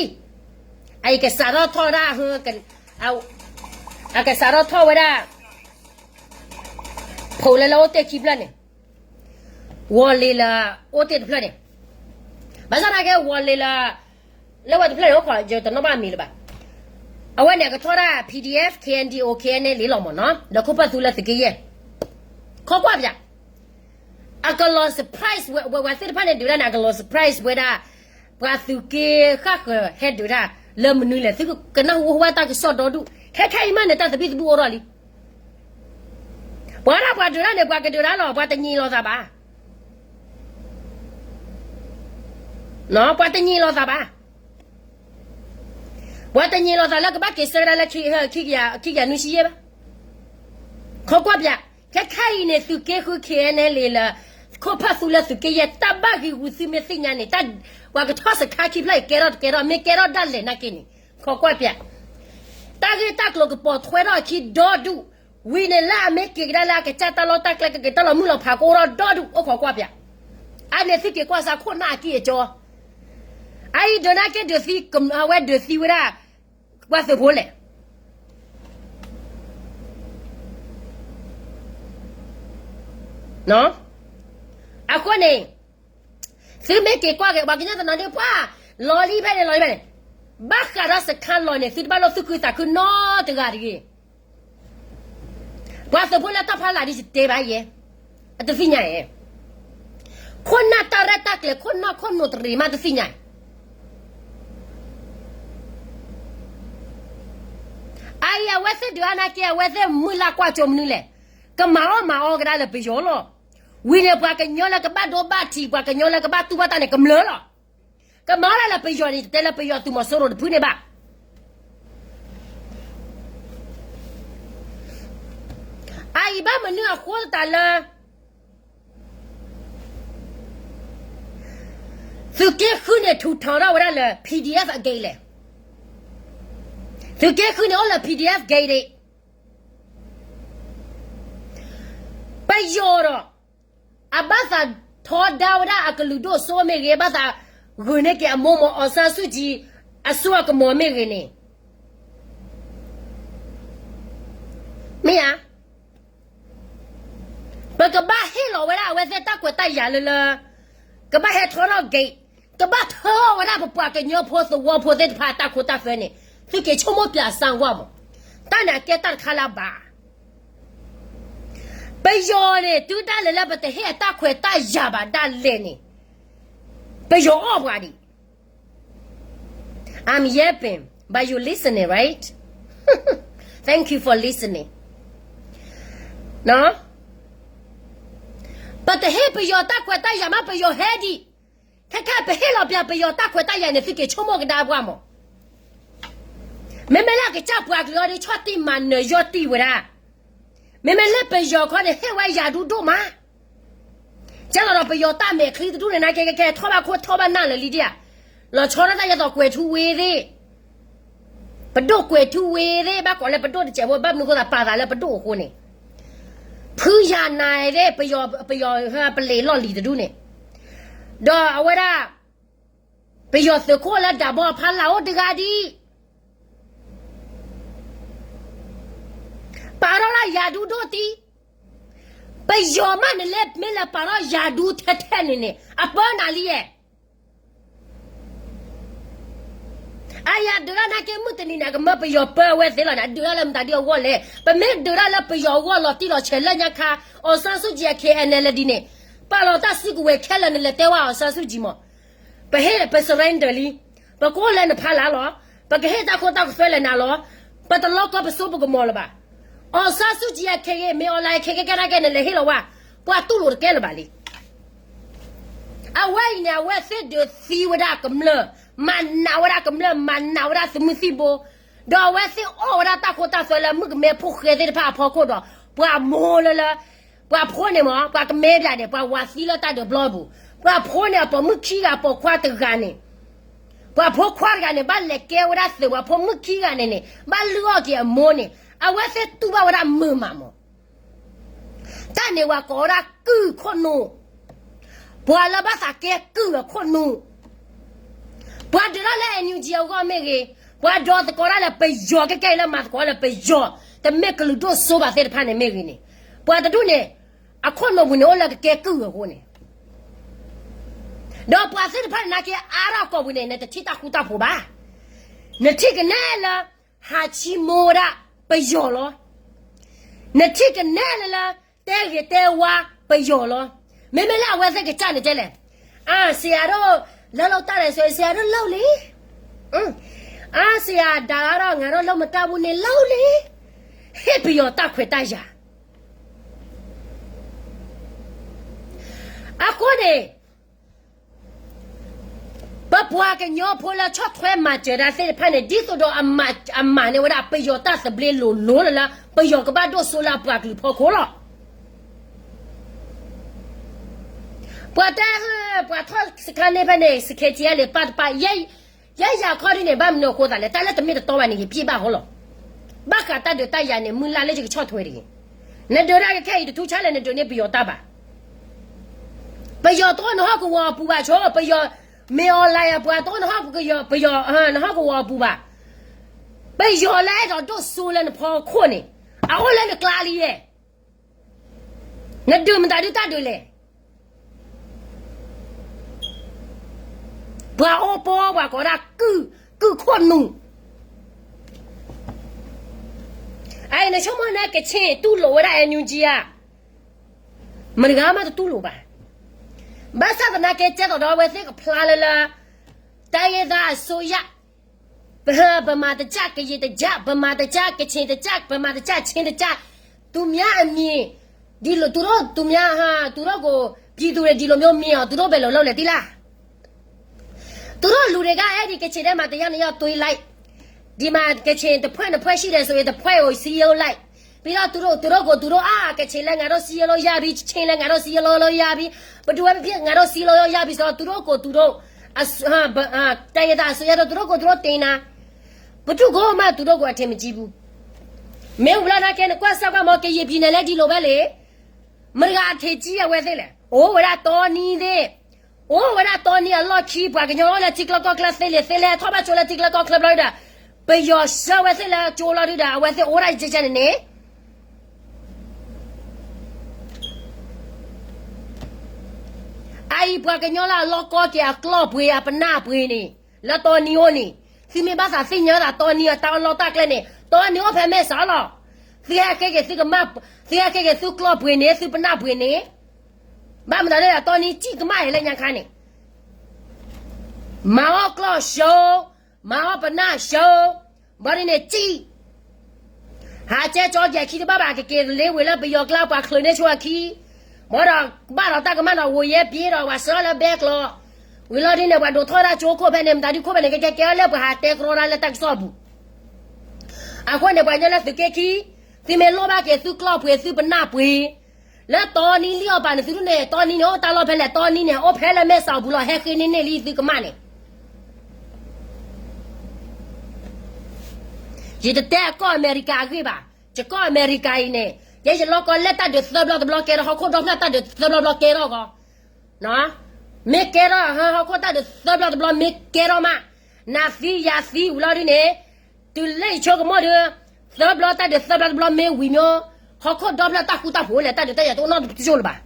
ံ. အအံၤကစးထီၣ်ထီၣ်ဝဲဒၣ်, အကစးထီၣ်ထီၣ်ဝဲဒၣ် ဖိလၢလၢအိၣ်တ့ၢ်ခံဖျၢၣ်န့ၣ်, ဝီၤလ့ၤလၢအိၣ်တ့ၢ်တဖျၢၣ်န့ၣ်, ဘၣ်ဆၣ်သနာ်က့ ဝီၤလ့ၤလၢ လၢဝဲတဖျၢၣ်န့ၣ် အိၣ်ခိးယတနီၣ်ဘၣ်မံၤလၢၤဘၣ်. အဝဲန့ၣ် အကထီၣ်ဒၣ် P D F, K N D O, K N L လီၤမ့ၢ်နီၤ, ဒီးခိၣ်ဖၢၣ်သူလၢသုးက့ယဲၢ်, ခီကွၢ်ပၠး, အကလီၤ surprise ဝဲ ဝဲသ့ၣ်တဖၣ်န့ၣ်ဒုးတၢ်န့ၣ် အကလီၤ surprise ဝဲဒၣ် ပှၤသုးက့ဃၣ်ဃၢၤဟဲဒုးတၢ် လၢမနုၤလဲၣ် သုကနၢ်ဟူဝဲတၢ်ကစီၣ်ဒီဒူၣ် ခဲခဲအံၤမးန့ၣ် တၢ်သဘံၣ်သဘုၣ်အိၣ်ထီၣ်လံ. ပှၤဒၣ်ပှၤဒုးတၢ်န့ၣ် ပှၤကဒုးတၢ်လီၤ ပှၤတညံးလိာ်သးဘၣ်. ပှၤတညံးလိာ်သးဘၣ်. ပှၤတညံးလိာ်သးလၢကဘၣ်က့ၤဆၢကဒါလၢ ခံကယၤနွံဆံယဲၢ်ဘၣ်. ခီကွၢ်ပၠး, ခဲခဲအံၤန့ၣ် သုးက့ဃု K N L လၢ ခိၣ်ဖၢၣ်သူလၢသုးက့ယဲၢ် တၢ်ဘၣ်ဂံာ်ဂူာ်သုမ့ၢ်သ့ၣ်ညါန့ၣ် ပှၤကထီၣ်စခါခံဖျၢၣ်အံၤကဲထီၣ်တကဲထီၣ် မ့ၢ်ကဲထီၣ်ဒၣ်လဲာ်နာ်က့န့ၣ် ခီကွၢ်ပၠး, တၢ်ဂ့ၢ်တၢ်ကျိၤကပိာ်ထွဲထီၣ်အခံဒီဒူၣ်, ဝံၤန့ၣ်လၢအမ့ၢ်က့ၤကဒါလၢအကစၢ်တၢ်လီၢ်တၢ်ကျဲ ကက့ၤတၢ်လီၤမုၢ်လီၤဖးကအိၣ်ထီၣ်ဒီဒူၣ် အိၣ်ခိးကွၢ်ပၠး. အန့ၣ်သုက့ၤကွၢ်စၢ်ခိၣ်နၢ်အကံၢ်အကီ, အအံၤဒုးနာ်က့ဒုးသံ, အဝဲဒုးသံဝဲဒၣ် ပှၤသုးဖိလဲၣ်. အဃိန့ၣ် သုမ့ၢ်က့ၤကွၢ်က့ၤ ပှၤကညီတနီၤဒ်ပှၤ လီၤလံဖဲန့ၣ်လီၤလံဖဲန့ၣ်, ဘၣ်ဃးဒီးစခါလီၤန့ၣ် သုတဘၣ်လိၣ်သူၣ်ခုသးခုနီတဂၤတဂ့ၤ. ပှၤသုးဖိလၢတၢ်ဖီလာ်ဒ်ယတဲဘၣ်ယဲ, အတသ့ၣ်ညါဧါ. ခိၣ်နၢ်တၢ်ရဲၣ်တၢ်ကျဲၤ ခိၣ်နီၢ်ခိၣ်နိးတရံးမးတသ့ၣ်ညါ အအံၤအဝဲသ့ၣ်ဒုးအါနာ်က့ အဝဲသ့ၣ်မုၢ်လၢ်ကွၢ်စိမနုၤလဲၣ်, ကမၤအီၣ်မၤအီကဒါလၢပယီၤလီၤ. ဝံၤန့ၣ် ပှၤကညီလၢကဘၣ်ဒိဘၣ်ထံး ပှၤကညီလၢကဘၣ်တူၢ်ဘၣ်တၢ်န့ၣ် ကမျၢၢ်လီၤ. ကမၤအီၣ်ဒၣ်လၢပယီၤန့ၣ် တဲလၢပယီၤသုးမီၤစိရိၤတဖုန့ၣ်ဘၣ်. အအံၤဘၣ်မနုၤအဃိသတးလၢ သုးက့ဃုန့ၣ် ထူးထောင် ထီၣ်ဝဲဒၣ်လၢ P D F အက့ၢ်လဲၣ်. သုးက့ဃုန့ၣ်အိၣ်လၢ P D F gate ဒံး, ပယီၤဒီး အဘၣ်သးထီဒါဝဲဒၣ်အကလုာ်ဒိၣ်စိမ့ၢ်ဂ့ၤ, ဘၣ်သးဂုာ်န့ၢ်က့ၤအမိၢ်မၢ် အောင်ဆန်းစုကြည် အစိအကမီၤမ့ၢ်ဂ့ၤန့ၣ်, မ့ၢ်ဧါ, ပကဘၣ်ဟ့ၣ်လီၤဝဲဒၣ်အဝဲသ့ၣ်တၢ်ခွဲးတၢ်ယာ်လၢလၢ, ကဘၣ်ဟဲထီထီၣ် gate, ကဘၣ်ထၢအီၤဝဲဒၣ်ပပှၤကညီဖိသဝီဖိသ့ၣ်တဖၣ်အတၢ်ခိတၢ်သွဲန့ၣ်, သုးက့ၤဆိကမိၣ်ပၠးစၢ်ဝါမး, တၢ်န့ၣ်အကဲတၢ်တခါလၢအဘၣ် ပယီၤန့ၣ် တုၤဒၣ်လဲာ်လၢပတဟ့ၣ်အတၢ်ခွဲးတၢ်ယာ်ဘၣ်ဒၣ်လဲာ်န့ၣ်, ပယီၤအီၣ်ပှၤဒံး. I'm yapping, but you listening, right? Thank you for listening. ပတဟ့ၣ်ပယီၤတၢ်ခွဲးတၢ်ယာ်မး ပယီၤဟဲဒံး, ခဲခဲပဟ့ၣ်လီၤပၠးပယီၤတၢ်ခွဲးတၢ်ယာ်န့ၣ် သုက့ၤဆိကမိၣ်ကဒါပှၤမး မ့မ့ၢ်လၢအကစၢ်ပှၤကလုာ်အီၤဒ်ဆီၣ်တံၢ်မၤနၢၤယီၢ်တံၢ်ဝဲဒၣ်, မ့မ့ၢ်လၢပယီၤခီန့ၣ် ဟ့ၣ်ဝဲယၤဒူဒိၣ်မး, ကဲလီၤဒီးပယီၤတၢ်မဲာ်ချံတဒူၣ်န့ၣ် နကဲကဲကဲထီၣ်ဘၣ်ခိၣ်ထီၣ်ဘၣ်နၢ်လၢာ်လံဒံးဧါ, လီၤဆီဒၣ်တၢ်ယဲသိးကွဲၤထူဝ့သ့ၣ်, ပဒိၣ်ကွဲၤထူဝ့သ့ၣ် ဘၣ်ကိးလၢပဒိၣ်တစဲးဖိ ဘၣ်မနုၤဃိသးပာ်သးလၢပဒိၣ်အဃိန့ၣ်, ဖုယၤနၤသ့ၣ် ပယီၤ ပယီၤပလံးလီၢ်လံၤတဒူၣ်န့ၣ်, ဒီးအဝဲဒၣ် ပယီၤသုးခိၣ်လၢဒးဘီဖီလာ်အိၣ်တဂၤဒံး, ပာ်ထီၣ်လၢယၤဒူဒိၣ်တံၢ်, ပယီၤမးန့ၣ်လၢမ့ၢ်လၢပာ်ထီၣ်ယၤဒူထဲထဲန့ၣ်န့ၣ် အပၢနၤလံယဲၢ်, အယၤဒုးတၢ်နာ်က့မုၢ်တနံၤန့ၣ် ကမၢပယီၤပၢအဝဲသ့ၣ်လီၤန့ၣ် အဒုးတၢ်လၢမတၤဒ်အဂီၢ်လဲၣ်, ပမ့ၢ်ဒုးတၢ်လၢပယီၤအဂီၢ်လီၤတံၢ်လီၤဆဲးလၢညါခါ, အောင်ဆန်းစုကြည် KNLA ဒ်န့ၣ်, ပာ်လီၤတၢ်စုကဝဲၤခဲလၢာ်န့ၣ် လဲၤတဲဝဲအောင်ဆန်းစုကြည်မး ပဟ့ၣ်ပ surrender လံ, ပကအိၣ်လၢနဖီလာ်လီၤ, ပကဟ့ၣ်တၢ်ခိတၢ်သွဲလဲၤနၤလီၤ, ပတလီကီပစိပကမီၤလၢၤဘၣ်,အောင်ဆန်းစုကြည် အခဲဂ့ၤ မ့ၢ်အီၤလၢခဲကဲကဲနာ်က့န့ၣ် လဲၤဟ့ၣ်လီၤဝဲ, ပှၤတူၢ်လိာ်တကဲလၢၤဘၣ်လံ အဝဲအံၤန့ၣ် အဝဲသ့ၣ်ဒုးသံဝဲဒၣ်ကမျၢၢ်, မၤနးဝဲဒၣ်ကမျၢၢ်, မၤနးဝဲဒၣ်သုးမုၢ်သံၣ်ဘိ, ဒီးအဝဲသ့ၣ်အီၣ်ဝဲဒၣ်တၢ်ခိတၢ်သွဲလၢမုၣ်ကမဲဖိဃဲသ့ၣ်တဖၣ်အဖီခိၣ်ဒီး, ပှၤမိၢ်လၢလၢ, ပှၤဖိန့ၣ်မ့ၢ် ပှၤကမဲဘျးန့ၣ် ပှၤဝၤသံလၢတၢ်ဒုးဘျီပူၤ, ပှၤဖိန့ၣ် အပိာ်မုၣ်ခံဂၤပိာ်ခွါတဂၤန့ၣ်, ပှၤဖိခွါတဂၤန့ၣ် ဘၣ်လဲၤကဲဝဲဒၣ်သုး ပှၤဖိမုၣ်ခံဂၤန့ၣ်န့ၣ် ဘၣ်လုၢ်အီၣ်က့ၤအမိၢ်န့ၣ် အဝဲသ့ၣ်တူၢ်ဘၣ်ဝဲဒၣ်မုာ်မးမး တၢ်န့ၣ်ပှၤကိးဝဲဒၣ်ကုၢ်ခိၣ်နူာ်, ပှၤလၢဘၣ်သးကဲကုၢ်အခိၣ်နူာ်, ပှၤဒုးတၢ်လၢ NUG အဂီၢ်မ့ၢ်ဂ့ၤ, ပှၤဒိးသကိးတၢ်လၢပယီၤကဲကဲအံၤလၢမၤသကိးလၢပယီၤ, တမ့ၢ်ကလုာ်ဒိၣ်စိဘၣ်သ့ၣ်တဖၣ်န့ၣ်မ့ၢ်ဂ့ၤန့ၣ်, ပှၤတဒူၣ်န့ၣ် အခိၣ်နူာ်ပူၤန့ၣ်အိၣ်လၢကကဲကုၢ်အဃိန့ၣ် ဒီးပှၤသ့ၣ်တဖၣ်န့ၣ်နာ်က့အါထီၣ်ကိာ်ပူၤန့ၣ် နတထံၣ်တၢ်ဃူတၢ်ဖိးဘၣ်. နထံၣ်ကနဲလၢ ဟးဆံမိၢ်ဝဲဒၣ်ပယီၤလီၤ. နထံၣ်ကနဲလၢလၢ တဲဂ့ၤတဲဝါပယီၤလီၤ. မ့မ့ၢ်လၢအဝဲသ့ၣ်ကစၢ်န့ၣ်တဲလဲၣ်, အါ ဆရာတို့ လုပ်လို့တတ်တယ်ဆိုရင် ဆရာတို့လုပ်လေ, အါ ဆရာဒါကတော့ ငါတို့လုပ်မတတ်ဘူးနဲ့ လုပ်လေ, ဟ့ၣ်ပယီၤတၢ်ခွဲးတၢ်ယာ် အဃိန့ၣ် ပပှၤကညီဖိလၢဆီၣ်ထွဲမၤစၢၤတၢ်သ့ၣ်တဖၣ်န့ၣ် ဒ်သိးဒီးအမၤန့ၢ်ဝဲဒၣ်ပယီၤတၢ်သဘျ့လိၤလိၤလၢ ပယီၤကဘၣ်ဒိၣ်စိလၢအပှၤကလုာ်ဖီခိၣ်လီၤ. ပှၤတဲ ပှၤထီၣ်စခါန့ၣ်ဖဲန့ၣ် စခ့ထံယဲၢ်လံ ပၢ်တပၢ် ယဲယၤခီဒ်န့ၣ် ဘၣ်မနုၤအဃိသးလဲၣ်, တၢ်လၢတမ့ၢ်တတီဘၣ်န့ၣ် ယပျံၤဘၣ်ဟီလီၤ. ဘၣ်ဃးတၢ်ဒုးတၢ်ယၤန့ၣ် မုၢ်လၢ်လၢယကဆီၣ်ထွဲတဂ့ၤ. နဒုးတၢ်ကခဲအံၤတထူဆါလဲၣ် နဒုးန့ၢ်ပယီၤတၢ်ဘၣ်. ပယီၤတအိၣ်နဟီၣ်ကဝီၤအပူၤဘၣ်ဆိ, ပယီၤ မ့ၢ်အီၤလၢယပှၤတအိၣ်နဟီၣ်ကဝီၤပယီၤ နဟီၣ်ကဝီၤအပူၤဘၣ်. ပယီၤလၢအဲၣ်ဒိးဒိၣ်စိလၢနဖီခိၣ်န့ၣ် အအိၣ်လၢနကျါလံယဲၢ်. နဒုးမတၤဒုးတၢ်ဒုးလဲၣ်. ပှၤအိၣ်ပီပှၤကိးဒၣ်ကုၢ်, ကုၢ်ခိၣ်နူာ်. အအံၤနဆိကမိၣ်န့ၣ် ကချ့ၣ်တူၢ်လိာ်ဝဲဒၣ် NUG ဧါ. မတၤဂၤမးတတူၢ်လိာ်ဘၣ်. ဘၣ်ဆၣ်သနာ်က့ ကဲသိးဒီးအဝဲသ့ၣ်ကဖျါလၢလၢ တိုင်းရင်းသားအစိုးရ ဗမာတစ်ကျပ် ကရင်တစ်ကျပ် ဗမာတစ်ကျပ် ကချင်တစ်ကျပ် ဗမာတစ်ကျပ် ချင်းတစ်ကျပ် သူများအမြင် ဒီလိုသူတို့ သူများဟာ သူတို့ကို ပြည်သူတွေ ဒီလိုမျိုးမြင်အောင် သူတို့ဘယ်လိုလုပ်လဲ သိလား? သူတို့လူတွေက အဲ့ဒီကချင်ထဲမှာ တစ်ယောက်နှစ်ယောက်သွင်းလိုက် ဒီမှာကချင်တစ်ဖွဲ့နှစ်ဖွဲ့ရှိတယ်ဆိုရင် တစ်ဖွဲ့ကို စည်းရုံးလိုက် ပြီးတော့ သူတို့ သူတို့ကို သူတို့ အာ ကချင်လည်း ငါတို့ စည်းရုံးလို့ရပြီ ချင်းလည်း ငါတို့ စည်းရုံးလို့ရပြီ ဘယ်သူပဲဖြစ်ဖြစ် ငါတို့ စည်းရုံးလို့ရပြီဆိုတော့ သူတို့ကို သူတို့ အစ ဟာ ဗ ဟာ တိုင်းရင်းသားအစိုးရတို့ သူတို့ကို သူတို့တင်တာ ပတူၢ်ကိးမး တူၢ်ဒိၣ်ကိးအထံးမကံပူၤ, မ့ၢ်ဝံၤလီၤနာ်က့ နကွၢ်စၢ်ကွၢ်မ့ၢ် ကယံာ်ပံၤန့ၣ်လၢဒ်လိာ်ဝဲလံ, မတၤဂၤအထံးကံအဝဲသ့ၣ်လဲၣ်, အိၣ်ဝဲဒၣ်တီနံသ့ၣ်, အိၣ်ဝဲဒၣ်တီနံအလီၢ်ခံ ပှၤကညီအိၣ်လၢထံကျါကီၢ်ကျါသ့လံာ်သ့လဲၢ် ထီၣ်ဘၣ်ကၠိလၢထံကျါကီၢ်ကျါဘျီဒုဒီး, ပယီၤဆှၢဝဲသ့ၣ်လၢကၠိလီၤဒုဒီး အဝဲသ့ၣ်အိၣ်ဒၣ်ယကဲန့ၣ်န့ၣ် အအံၤပှၤကညီလၢအလီၢ်ကီက့ၤအကျီၢ်ပှ့ၤအပနၢ်ပှ့ၤန့ၣ်, လၢတီနံအိၣ်န့ၣ်, သုမ့ၢ်ဘၣ်သးသ့ၣ်ညါသးတီနံအတၢ်အလီၢ်တၢ်ကျဲန့ၣ် တီနံအိၣ်ဖဲမဲာ်ဆှးလီၤ. သုဟဲက့ၤသုကမၣ်, သုဟဲက့ၤသုကျီၢ်ပှ့ၤန့ၣ် သုပနၢ်ပှ့ၤန့ၣ်, ဘၣ်မနုၤလၢတီနံစံၣ်ကမၣ်ဟဲလၢညါခါန့ၣ် မၤအီၣ်ကျီၢ်ဆှၢ, မၤအီၣ်ပနၢ်ဆှၢ, ဘၣ်ဒ်န့ၣ်စံၣ်, ဟးကဲကၠီကဲခံတဘၣ်ဘၣ် ကက့ၤလ့ဝ့ၤလၢပယီၤကျါပှၤချုးန့ၢ်ဆိအခံ, ဘၣ်ဒီး, ဘၣ်ဒီးတၢ်ကမၣ်ဒီး ဝိုဝ်ယဲပ့ၤဒီး ပှၤဆှၢလၢဘဲကျိး, ဝံၤလီၤဒ်န့ၣ် ပှၤဒိးထီၣ်ဒၣ်ကၠိခိၣ်ဖဲန့ၣ် မတၤဒုခိၣ်ဖဲန့ၣ် ကကဲကဲလၢပှၤဟးတဲကရီတၢ်လၢတၢ်ကစီၣ်ပူၤ အဃိန့ၣ် ပှၤကညီလၢသုးက့ခံ, သုမ့ၢ်လိၣ်ဘၣ်က့ၤသုကျီၢ်ပှ့ၤသုပနၢ်ပှ့ၤ, လၢတီနံလံအီၤပာ်န့ၣ် သုဒ်န့ၣ် တီနံန့ၣ် အိၣ်တၢ်လီၢ်ဖဲလဲၣ် တီနံန့ၣ် အိၣ်ဖဲလၢမဲာ်ဆှးပူၤလီၤ ဟဲဃ့န့ၢ်န့ၢ်လံသုကမၣ်န့ၣ် ယတတဲအကီၢ်အမဲရကၤအဂ့ၢ်ဘၣ်, ယကီၢ်အမဲရကၤအံၤန့ၣ် ယဲယလီၢ်ကီၢ်လဲၢ်တၢ်ဒုးသၢဘျီတဘျီကဲထီၣ် ဟီၣ်ခိၣ်ဒီဖျၢၣ်တၢ်ဒုးသၢဘျီတဘျီကဲထီၣ်ဂီၢ်, မ့ၢ်ကဲထီၣ်ဟီၣ်ခိၣ်တၢ်ဒုးသၢဘျီတဘျီမ့ၢ်ကဲထီၣ်မး, နၤသံယၤသံဝံၤလီၤဒ်န့ၣ်, တုၤလၢယဆိကမိၣ်ဒီး, သၢဘျီတၢ်ဒုးသၢဘျီတဘျီမ့ၢ်ဝံၤမ့ၢ်, ဟီၣ်ခိၣ်ဒီဖျၢၣ်တၢ်ဃူတၢ်ဖိးလဲၣ် တၢ်ဒုးတၢ်ယၤတအိၣ်နီတကၠိၢ်လၢၤဘၣ်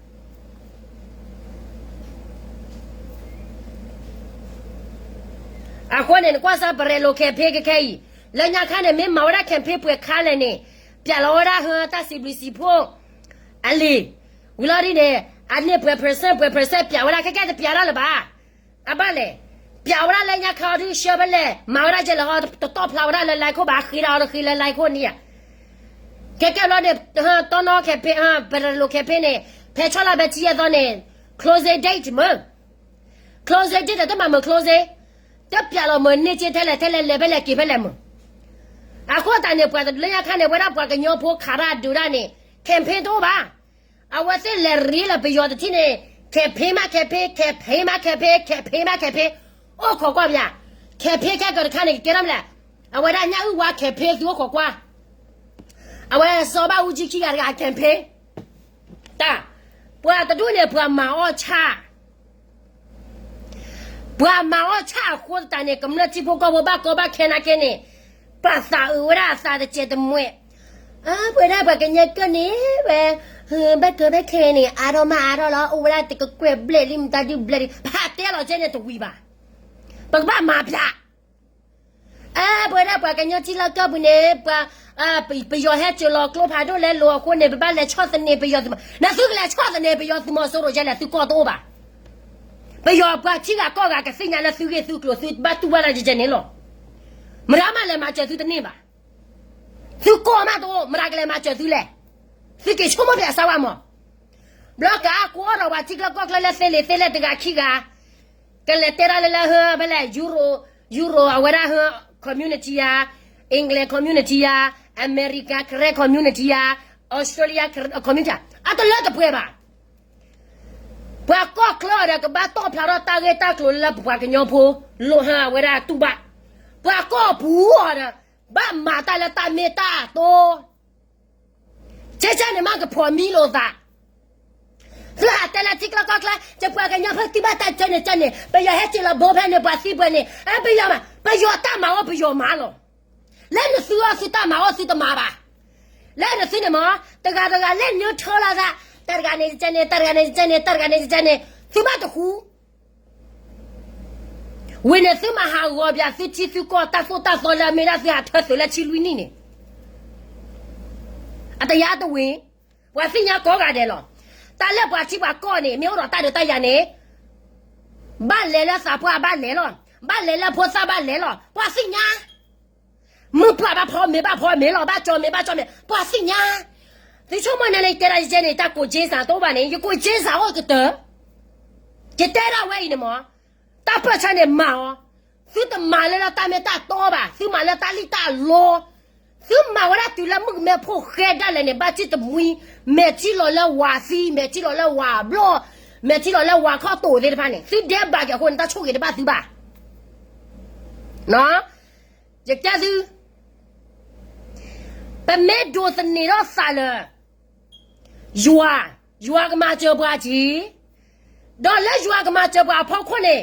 အဃိန့ၣ် နကွၢ်စၢ်ပရဲလိာ် campaign ခဲခဲအံၤ, လၢညါခါန့ၣ် မ့ၢ်မၤဝဲဒၣ် campaign ပှဲၤခါလဲၣ်န့ၣ်, ပျးလီၤဝဲဒၣ်ဟၢတၢ်စံးဘျုးစံးဖှိၣ်, အလံာ်, ဝံၤလီၤဒ်န့ၣ်, အန့ၣ်ပှဲၤ percent ပှဲၤ percent ပျးဝဲဒၣ် ခဲကဲတပျးဒၣ်လၢၤဘၣ်. အဘၣ်လဲၣ်, ပျးဝဲဒၣ်လၢညါခါအီၤဒုး ဆှၢဖဲလဲၣ် မၤဝဲဒၣ်ကဲလဲၣ်ဟီ တတီၣ်ဖျါဝဲဒၣ်လၢ line ခိၣ်ဘၣ် ဃ့ဒၣ်အီၤတဃ့လၢ line ခိၣ်န့ၣ်ဧါ. ခဲကဲဘျီန့ၣ်, တီနီ campaign, ပရဲလိာ် campaign န့ၣ်, ဖဲဆီၣ်လါဖဲဆံယဲၢ်သီန့ၣ်, closing date မ့ၢ် closing date ဒီးတမၤမုာ် closing, တပျးလီၤမုာ်န့ၢ်က့ထဲလဲၣ်ထဲလဲၣ် လဲၤဖဲလဲၣ်က့ၤဖဲလဲၣ်မုာ်. အဃိသတးန့ၣ် ပှၤတဘျီညါခါန့ၣ် ဝဲဒၣ်ပှၤကညီဖိခးတၢ်ဒုးတၢ်န့ၣ်, campaign တအိၣ်ဘၣ်. အဝဲသ့ၣ်လဲၤရ့လၢပယီၤတထံၣ်န့ၣ်, campaign မး campaign, campaign မး campaign, campaign မး campaign, အိၣ်ခိးကွၢ်ပယါ, campaign ခဲကတခါန့ၣ် ကကဲထီၣ်မနုၤလဲၣ်, အဝဲဒၣ်ညၣ်အုၣ်ဝါ campaign သုအိၣ်ခိးကွၢ်, အဝဲစီၤဘၣ်အူကၠံခံဂၤတဂၤ campaign တၢ်, ပှၤတဒူၣ်န့ၣ် ပှၤမၤအီၣ်ဆၣ် ပှၤမၤအီၣ်ဆၣ်အဃိသတးန့ၣ် ကမျၢၢ်ထံဖိကီၢ်ဖိဘၣ်ကီဘၣ်ခဲနာ်က့န့ၣ်, ပှၤသးအုးဝဲဒၣ်အသးတစဲးတမှဲး, အပှဲၤဒၣ်ပှၤကညီကၢၢ်န့ၣ်, ဝဲ, ဘၣ်ကီဘၣ်ခဲန့ၣ် အါထီၣ်မးအါထီၣ်လီၤ အိၣ်ဝဲဒၣ်တကကွဲၢ်ဘျဲၣ်လံ မတၤဒုဘျဲၣ်လံ ပဟးတဲလီၤကဲန့ၣ်တဝံၤဘၣ်, ပကဘၣ်မၤပျး အပှဲၤဒၣ်ပှၤကညီထံလီၢ်ကီၢ်ပူၤန့ၣ်, ပှၤ, ပယီၤဟဲစိာ်လီၤကျိဖးဒိၣ်လဲလိာ်အဃိန့ၣ် ပဘၣ်လဲၤဆီၣ်သနံးပယီၤသုးမီၤ, နသုကလဲၤဆီၣ်သနံးပယီၤသုးမီၤစိရိၤကဲလဲၣ် သုကီၢ်တအိၣ်ဘၣ်. ပယီၤပှၤထံဂၤကီၢ်ဂၤကသ့ၣ်ညါလၢသုဂ့ၢ်သုကျိၤ သုဘၣ်တူၢ်ဘၣ်လၢယကဲန့ၣ်လီၤ. မတၤမးလဲၤမၤစၢၤသုတန့ၢ်ဘၣ်. သုကီၢ်မးတအိၣ် မတၤကလဲၤမၤစၢၤသုလဲၣ်. သုက့ၤဆိကမိၣ်ဖဲအစၢ်ဝဲမး ဘျီကအါကိးအီၣ်ဒီးပှၤထံကျါကီၢ်ကျါလၢသ့လံာ်သ့လဲၢ်တဂၤခံဂၤ, ကလဲၤတဲဒၣ်လၢလၢဟၢဖဲလဲၣ် ယူရိ, ယူရိအဝဲဒၣ်ဟၢ community ယါ, English community ယါ, America Karen community ယါ, Australia Karen community အတလၢတပှဲၤဘၣ်. ပှၤကီၢ်ချၢအီၤဒီးကဘၣ်တီၣ်ဖျါထီၣ်တၢ်ဂ့ၢ်တၢ်ကျိၤလၢပပှၤကညီဖိ, လိၣ်ဟၢအဝဲဒၣ်တူၢ်ဘၣ်. ပှၤကီၢ်ပူၤအီၤဒီး, ဘၣ်မၤတၢ်လၢတၢ်မ့ၢ်တၢ်တီ ကဲကဲန့ၣ်မးကဖီၣ်မံလိာ်သး. သုဟးတဲလၢထံကျါကီၢ်ကျါ ယပှၤကညီဖိသံဘၣ်တၢ်ကဲန့ၣ်ကဲန့ၣ် ပယီၤဟဲက့ၤလီၤဘိဖဲန့ၣ် ပှၤသံပှဲၤန့ၣ် ပယီၤမး ပယီၤတၢ်မၤအီၣ်ပယီၤမၤလီၤ. လၢနသုအီၣ်သုတၢ်မၤအီၣ်သုတမၤဘၣ်. လၢနသုန့ၣ်မး တဂၤတဂၤလဲၤနုာ်ထၢလီၤသး တၢ်တဂၤန့ၣ်ကဲန့ၣ် တၢ်တဂၤန့ၣ်ကဲန့ၣ် တၢ်တဂၤန့ၣ်ကဲန့ၣ် သုဘၣ်တဃူ ဝံၤန့ၣ်သုမၤဟးဂီၤပၠးသုထံသုကီၢ်တၢ်သိၣ်တၢ်သီလၢအမ့ၢ်ဒၣ်သုဟးထၢသုးလၢထံလွံၢ်နံၣ်န့ၣ် အတယါတဝံၤ, ပှၤသ့ၣ်ညါကိးဂၤဒဲးလီၤ. တၢ်လၢပှၤထံပှၤကီၢ်န့ၣ် မ့ၢ်အိၣ်ဒီးတၢ်ဒုးတၢ်ယၤန့ၣ် ဘၣ်လဲၤလၢသးပှၢ်ဘၣ်လဲၤလီၤ. ဘၣ်လဲၤလၢဖိသၣ်ဘၣ်လဲၤလီၤ. ပှၤသ့ၣ်ညါ မုၢ်ပှၢ်ဘၣ်ဖီမ့ၤဘၣ်ဖီမ့ၤလီၤ. ဘၣ်ကၠီမ့ၤဘၣ်ကၠီမ့ၤ ပှၤသ့ၣ်ညါ. သုဆိကမိၣ်န့ၣ် ယတဲဒၣ်ယကဲန့ၣ် တၢ်ကိးက့စၢ်တအိၣ်ဘၣ်န့ၣ် ယကိးက့စၢ်အိၣ်ကတၢၢ်. ယတဲဒၣ်ဝဲအံၤန့ၣ်မး တၢ်ပၢၢ်ဆၢန့ၣ်မၤအီၤ, သုတမၤလၢလၢတၢ်မ့ၢ်တၢ်တီဘၣ်, သုမၤလၢတၢ်လံၣ်တၢ်လီ, သုမၤဝဲဒၣ်တုၤလၢမုၣ်ကမဲဖိဃဲဒၣ်လဲာ်န့ၣ် ဘၣ်စံၣ်တမှံ, မဲာ်ထံလီၤလၢဝၤသံ, မဲာ်ထံလီၤလၢဝၤဘျီၣ်, မဲာ်ထံလီၤလၢဝၤခီၣ်တိာ်သ့ၣ်တဖၣ်န့ၣ် သုဒဲးဘးက့ၤအဃိန့ၣ် တၢ်ဆိၣ်ဂ့ၤတဘၣ်သုဘၣ်. ယတဲသု, ပမ့ၢ်ဒိးသန့ၤထီၣ်သးလၢ ယွၤ, ယွၤကမၤစၢၤပှၤက့ၤ, ဒီးလၢယွၤကမၤစၢၤပှၤအဖီခိၣ်န့ၣ်,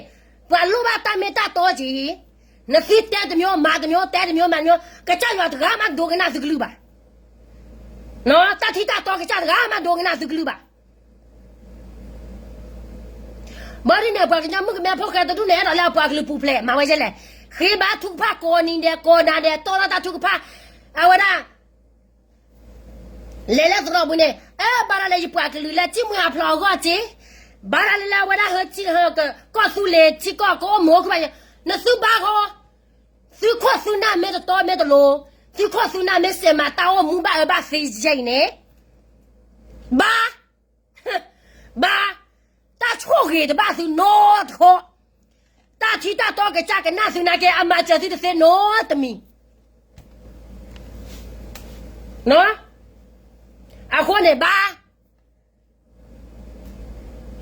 ပှၤလိၣ်ဘၣ်တၢ်မ့ၢ်တၢ်တီက့ၤ, နသုတဲတမျိုးမၤတမျိုး တဲတမျိုးမၤတမျိုး, ကစၢ်ယွၤတဂၤမးဒိကနၣ်သုကလုၢ်ဘၣ်. တၢ်ထံတၢ်တီကစၢ်တဂၤမးဒိကနၣ်သုကလုၢ်ဘၣ်. ဘၣ်ဒ်န့ၣ် ပှၤကညီမုၣ်ကမဲဖိဃဲတဒူၣ်န့ၣ် အဲၣ်ဒိးလၢအပှၤကလုာ်ပူၤဖျဲး မၤဝဲဒ်လဲၣ်, ဃ့ဘါထုကဖၣ်ကိးနံၤဒဲး ကိးနၤဒဲး တီၢ်ထီၣ်တၢ်ထုကဖၣ်, အဝဲဒၣ် လဲၤလၢသရိာ်ပူၤန့ၣ် အၢ ဘၣ်ဒၣ်လၢယပှၤကလုာ်လၢ စံၣ်မှံဟးဖျိးအဂီၢ်က့ၤ, ဘၣ်ဒၣ်လၢလၢအဝဲဒၣ်ဟၢထံဟၢကီၢ်သူလ့ၤထံကီၢ်ကအိၣ်မူအိၣ်ခုၣ်ဘၣ်, နသုဘါဃီ, သုခိၣ်သုနၢ်မ့ၢ်တတီမ့ၢ်တလိၤ, သုခိၣ်သုနၢ်မ့ၢ်စဲးမၤတၢ်အိၣ်မူဘၣ်အၢဘၣ်သီယဲအံၤန့ၣ်, ဘါ ဘါ, တၢ်ဆိၣ်ဂ့ၤတဘၣ်သုနီတခီ, တၢ်ထံတၢ်တီကစၢ်ကနၣ်သုနာ်က့ အမၤစၢၤသုတသ့နီတမံၤ. အဃိန့ၣ်ဘၣ်,